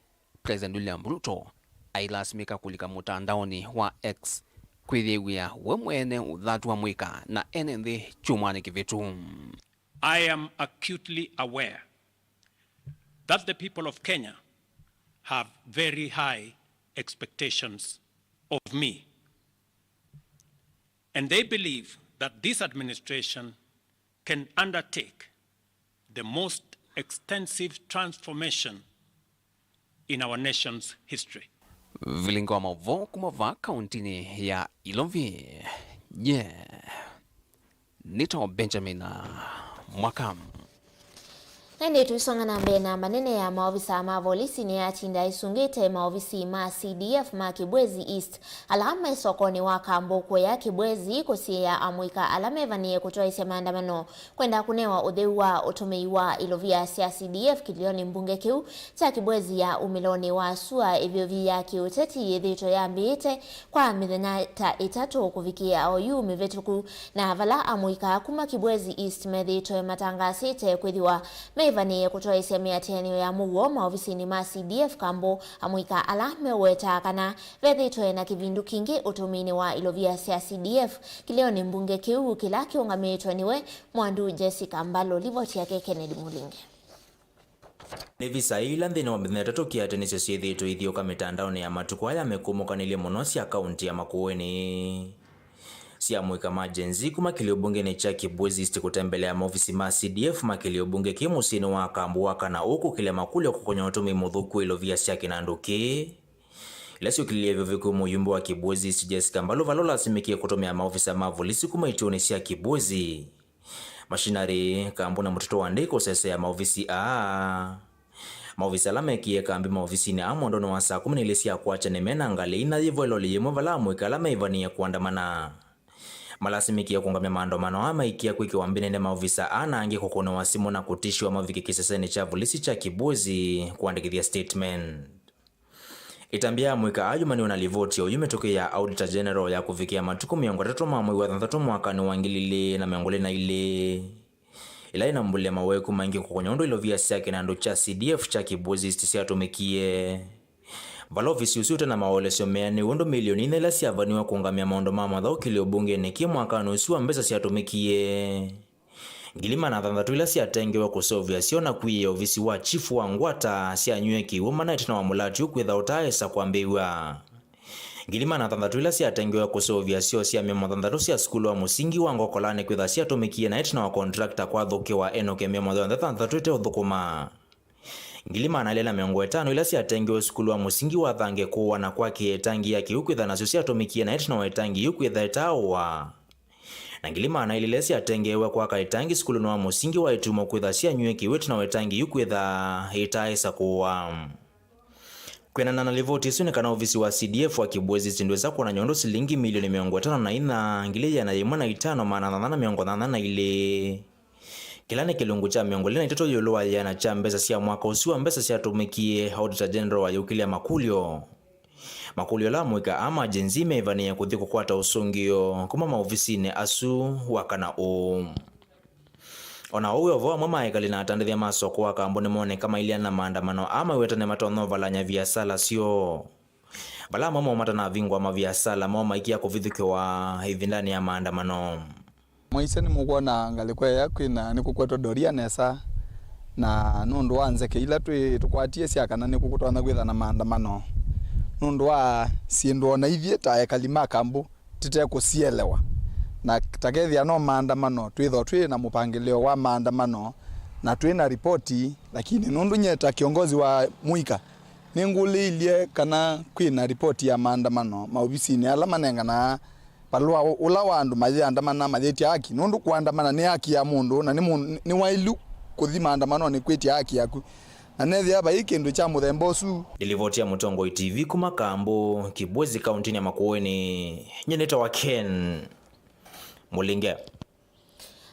President William Ruto ailasimĩka kũlika mũtandaonĩ wa X kwĩyĩw'a we mwene ũthatu wa mũika na ene nthĩ kyumwanĩ kĩvĩtu. I am acutely aware that the people of Kenya have very high expectations of me, and they believe that this administration can undertake the most extensive transformation in our nation's history. Vilingi wa maũvoo kuma vaa kauntinĩ ya Ilovi. Nye nĩtawa Benjamin Mwaka. Na ĩndĩ tũisonga na mbee, namba nene ya maovisa ma volisi nĩyatinda ĩsũngĩte maovisi ma C D F ma Kibwezi East, ala me sokonĩ wa Kambu, kũya Kibwezi kũsiĩĩa amũika ala mevanĩe kũtwaĩsya maandamano kwenda kũnewa ũtheu wa ũtũmĩi wa ilovia sya C D F kĩlĩonĩ mbunge kĩu kya Kibwezi ya umĩlonĩ wa sua ĩvyũvi ya kĩũteti yĩthĩĩtwe yambĩĩte kwa mĩthenya ta ĩtatũ kũvikĩĩa oyu mĩvĩtũku, na vala amũika kuma Kibwezi East methĩĩtwe matangaasĩte kwĩthĩwa meĩvanĩĩe kũtwaĩsya mĩatĩanĩo ya mũuo maovisinĩ ma C D F Kambu, amũika ala meũwetaa kana vethĩĩtwe na kĩvindu kingĩ ũtũmĩinĩ wa ilovia sya C D F kĩlĩonĩ mbunge kĩu kĩla kĩũngamĩĩtwe nĩwe Mwandu Jessica Mbalu. Livoti yake Kennedy Mulinge. Nĩ visa ila nthĩnĩ wa mĩthenya ĩtatũ kĩatĩnĩsyo syĩthĩĩtwe ithiũka mĩtandaonĩ ya matukũ aya mĩkũmũkanĩlye mũno sya kaunti ya Makueni. Sya amũika ma Gen Z kuma kĩlĩo mbungenĩ kya Kibwezi East kũtembelea maovisi ma C D F ma kĩlĩo mbunge kĩ mũsyĩnĩ wa Kambu wa kana ũkũkĩlya makũlyo kũkonya ũtũmĩi mũthũku wa ilovia sya kĩnandũ kĩĩ, ila syũkĩlilye vyũvĩku mũyumbe wa Kibwezi East Jessica Mbalu vala ũlasimĩkie kũtũmĩa maovisa ma volisi kuma ituonĩ sya Kibwezi, Mashinarĩ, Kambu na mũtitũ wa Ndei kũsesea maovisi aa. Maovisa ala mekie kambi maovisinĩ aa mwendonĩ wa saa kũmi na ilĩ sya kwakya nĩmena ngalĩ ina yĩvo ĩloli yĩmwe vala amũika ala meĩvanĩĩe kũandamana malasimĩkie kũũngamya maandamano aa maikia kwĩkĩwa mbinene maovisa aa na angĩ kũkũnĩwa simũ na kũtishwa mavike kĩsesenĩ kya volisi kya Kibwezi kũandĩkĩthya statement. Ĩtambya ya amũika aa yumaniwe na livoti ya oyu mĩtũkĩ ya Auditor General ya kũvikĩa matukũ mĩongo ĩtatũ ma mwei wa thanthatũ mwakanĩ wa ngili ilĩ na mĩongo ĩlĩ na ilĩ, ĩla ĩnambũlile maweku maingĩ kũkonya ũndũ ilovia sya kĩnandũ kya C D F kya Kibwezi East syatũmĩkie. Vala ovisi ũsu ũte na maolesyo meanĩu ũndũ milioni inya ila syavaniwe kũũngamya maũndũ ma mathaũkĩlyo mbungenĩ kĩ mwakanĩ ũsu wa mbesa syatũmĩkie. Ngili maana thanthatũ ila syatengewe kũseũvya syo na kwiĩa ovisi wa chifu wa ngwata syanyw'e kĩw'ũ mana ĩtina wa mũlati ũkwĩtha ũtaaĩsa kwambĩĩw'a. Ngili maana thanthatũ ila syatengewe kũseũvya syoo sya mĩomo thanthatũ sya sukulu wa mũsingi wa Ngokolanĩ kwĩtha syatũmĩkie na ĩtina wa contractor kwathũkĩwa enũke mĩomo yonthe thanthatũ ĩteũthũkũma. Ngili maana elĩ na mĩongo ĩtano ila syatengewe sukulu wa mũsingi wa Thange kũũa na kwakĩĩa ĩtangi ya kĩw'ũ kwĩtha nasyo syatũmĩkie na ĩtina wa ĩtangi yĩu kwĩtha ĩtaaũa. Na ngili maana ilĩ ila syatengeewe kwaka ĩtangi sukulunĩ wa mũsingi wa Ĩtumo kwĩtha syanywie kĩw'ũ ĩtina wa ĩtangi yu kwĩtha ĩtaaĩsa kũũa. Kwĩanana na livoti ĩsu, nĩ kana ovisi wa C D F wa Kibwezi East ndwĩsa kwonany'a ũndũ silingi milioni mĩongo ĩtano na inya, ngili ĩana yĩmwe na itano, maana thanthatũ na mĩongo thanthatũ na ilĩ, kĩla nĩ kĩlungu kya mĩongo ĩlĩ na itatũ ĩũlũ wa ĩana kya mbesa sya mwaka ũsu wa mbesa syatũmĩkie, Auditor General ayũkĩlya makũlyo. Makũlyo ala amũika aa ma Gen Z meĩvanĩĩe kũthi kũkwata ũsũngĩo kuma maovisinĩ asu wa kana ũũ. O na ũu wĩ o vo, amwe ma ekali na atandĩthya ma soko wa Kambu nĩmoneka mailyana na maandamano aa maiweta nĩmatonya ũvalany'a viasala syoo, vala amwe moo matanavingũa maviasala moo maikia kũvithũkĩwa ĩvindanĩ ya maandamano. Mwaisye nĩmũkwona ngalĩko ĩya kwĩna nĩkũkwetwe doria nesa, na nũndũ wa nzeke ila twĩ tũkwatie sya kana nĩkũkũtonya kwĩtha na maandamano, nũndũ wa syĩndũ o na ithyĩ ta ekali ma Kambu tĩtekũsielewa. Na takethĩa no maandamano, twĩthwa twĩ na mũpangĩlĩo wa maandamano na twĩ na ripoti, lakini nũndũ nyie ta kĩongozi wa mũika nĩngũlĩilye kana kwĩ na ripoti ya maandamano maovisinĩ ala manenganaa valũa ũ-, ũla wa andũ mayĩandamana mayĩtya haki, nũndũ kũandamana nĩ haki ya mũndũ, na nĩ mũ-, nĩ waĩlu kũthi maandamanonĩ kwĩtya haki yaku, na nethĩa vai kĩndũ kya mũthemba ũsu. Nĩ livoti ya Mũtongoi T V kuma Kambu, Kibwezi, kauntinĩ ya Makueni. Nyie nĩtawa Ken Mũlinge.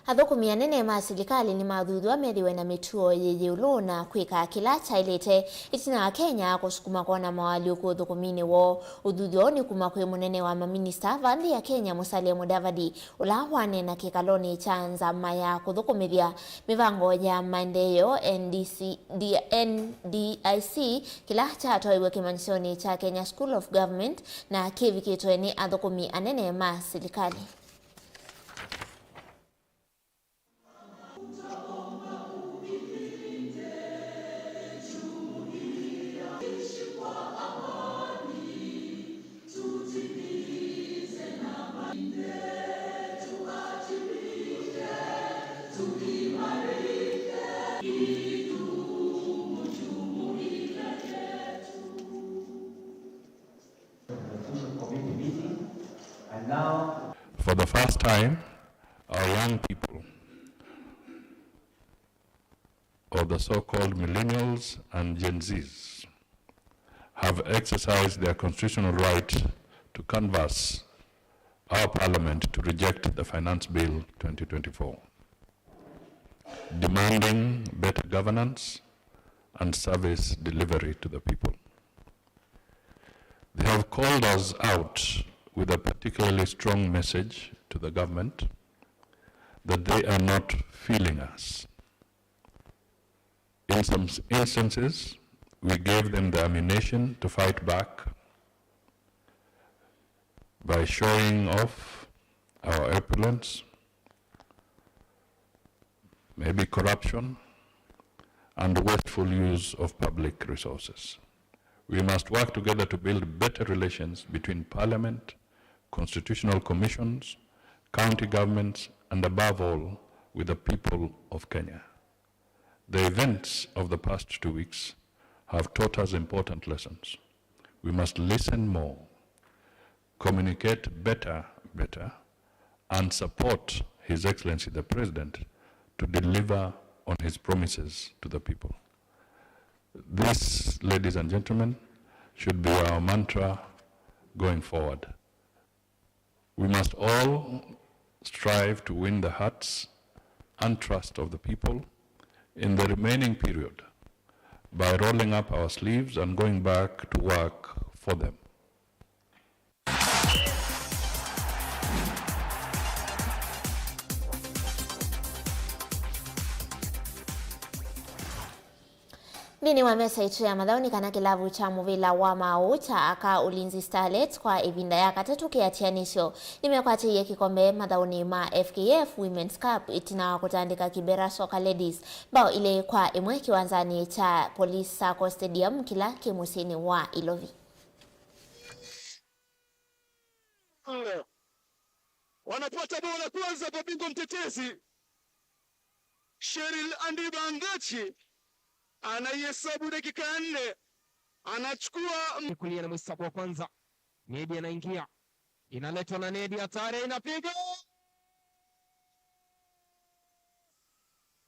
Athũkũmi anene ma silikalĩ nĩmathuthw'a methĩwe na mĩtuo yĩ ĩũlũ na kwĩka kĩla kyaĩlĩte ĩtina wa Kenya kũsukuma kwona moalyũku ũthũkũminĩ woo. Ũthuthw'a ũũ nĩ kuma kwĩ mũnene wa maminista va nthĩ ya Kenya, Musalia Mudavadi, ũla waneena kĩkalonĩ kya nzama ya kũthũkũmĩthya mĩvango ya maendeeo, N D C, D-, N D I C, kĩla kyatwaiwe kĩmanyĩsyonĩ kya Kenya School of Government, na kĩvikĩtwe nĩ athũkũmi anene ma silikalĩ. For the first time, our young people of the so-called millennials and Gen Zs have exercised their constitutional right to canvass our parliament to reject the Finance Bill twenty twenty-four, demanding better governance and service delivery to the people. They have called us out with a particularly strong message to the government that they are not feeling us. In some s- instances, we gave them the ammunition to fight back by showing off our opulence, maybe corruption, and wasteful use of public resources. We must work together to build better relations between Parliament, constitutional commissions, county governments, and above all, with the people of Kenya. The events of the past two weeks have taught us important lessons. We must listen more, communicate better, better, and support His Excellency the President to deliver on his promises to the people. This, ladies and gentlemen, should be our mantra going forward. We must all strive to win the hearts and trust of the people in the remaining period by rolling up our sleeves and going back to work for them. Nthĩnĩ wa mesa itũ ya mathaũ nĩ kana kĩlavu kya mũvĩla wa maaũ kya aka Ulinzi Starlets kwa ĩvinda ya katatũ kĩatianĩsyo nĩmekwatĩie kĩkombe mathaũnĩ ma F K F Women's Cup ĩtina wa kũtandĩka Kibera Soccer Ladies mbao ilĩ kwa ĩmwe kĩwanzanĩ kya Police Sacco Stadium kĩla kĩ mũsyĩnĩ wa Ilovi. Wanapata bao la kwanza kwa bingwa mtetezi. Cheryl Andiba Angachi anaihesabu dakika ya nne, anachukua m- Kulia na mwisabu wa kwanza. Nedi anaingia. Inaletwa na Nedi, hatari, inapiga.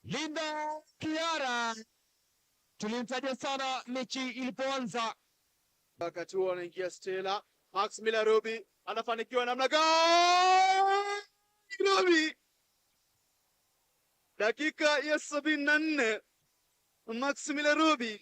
Linda Kiara. Tulimtaja sana mechi ilipoanza. Wakati huo anaingia Stella. Max Miller Ruby anafanikiwa namna gani? Ruby. Dakika ya sabini na nne. Max Miller Ruby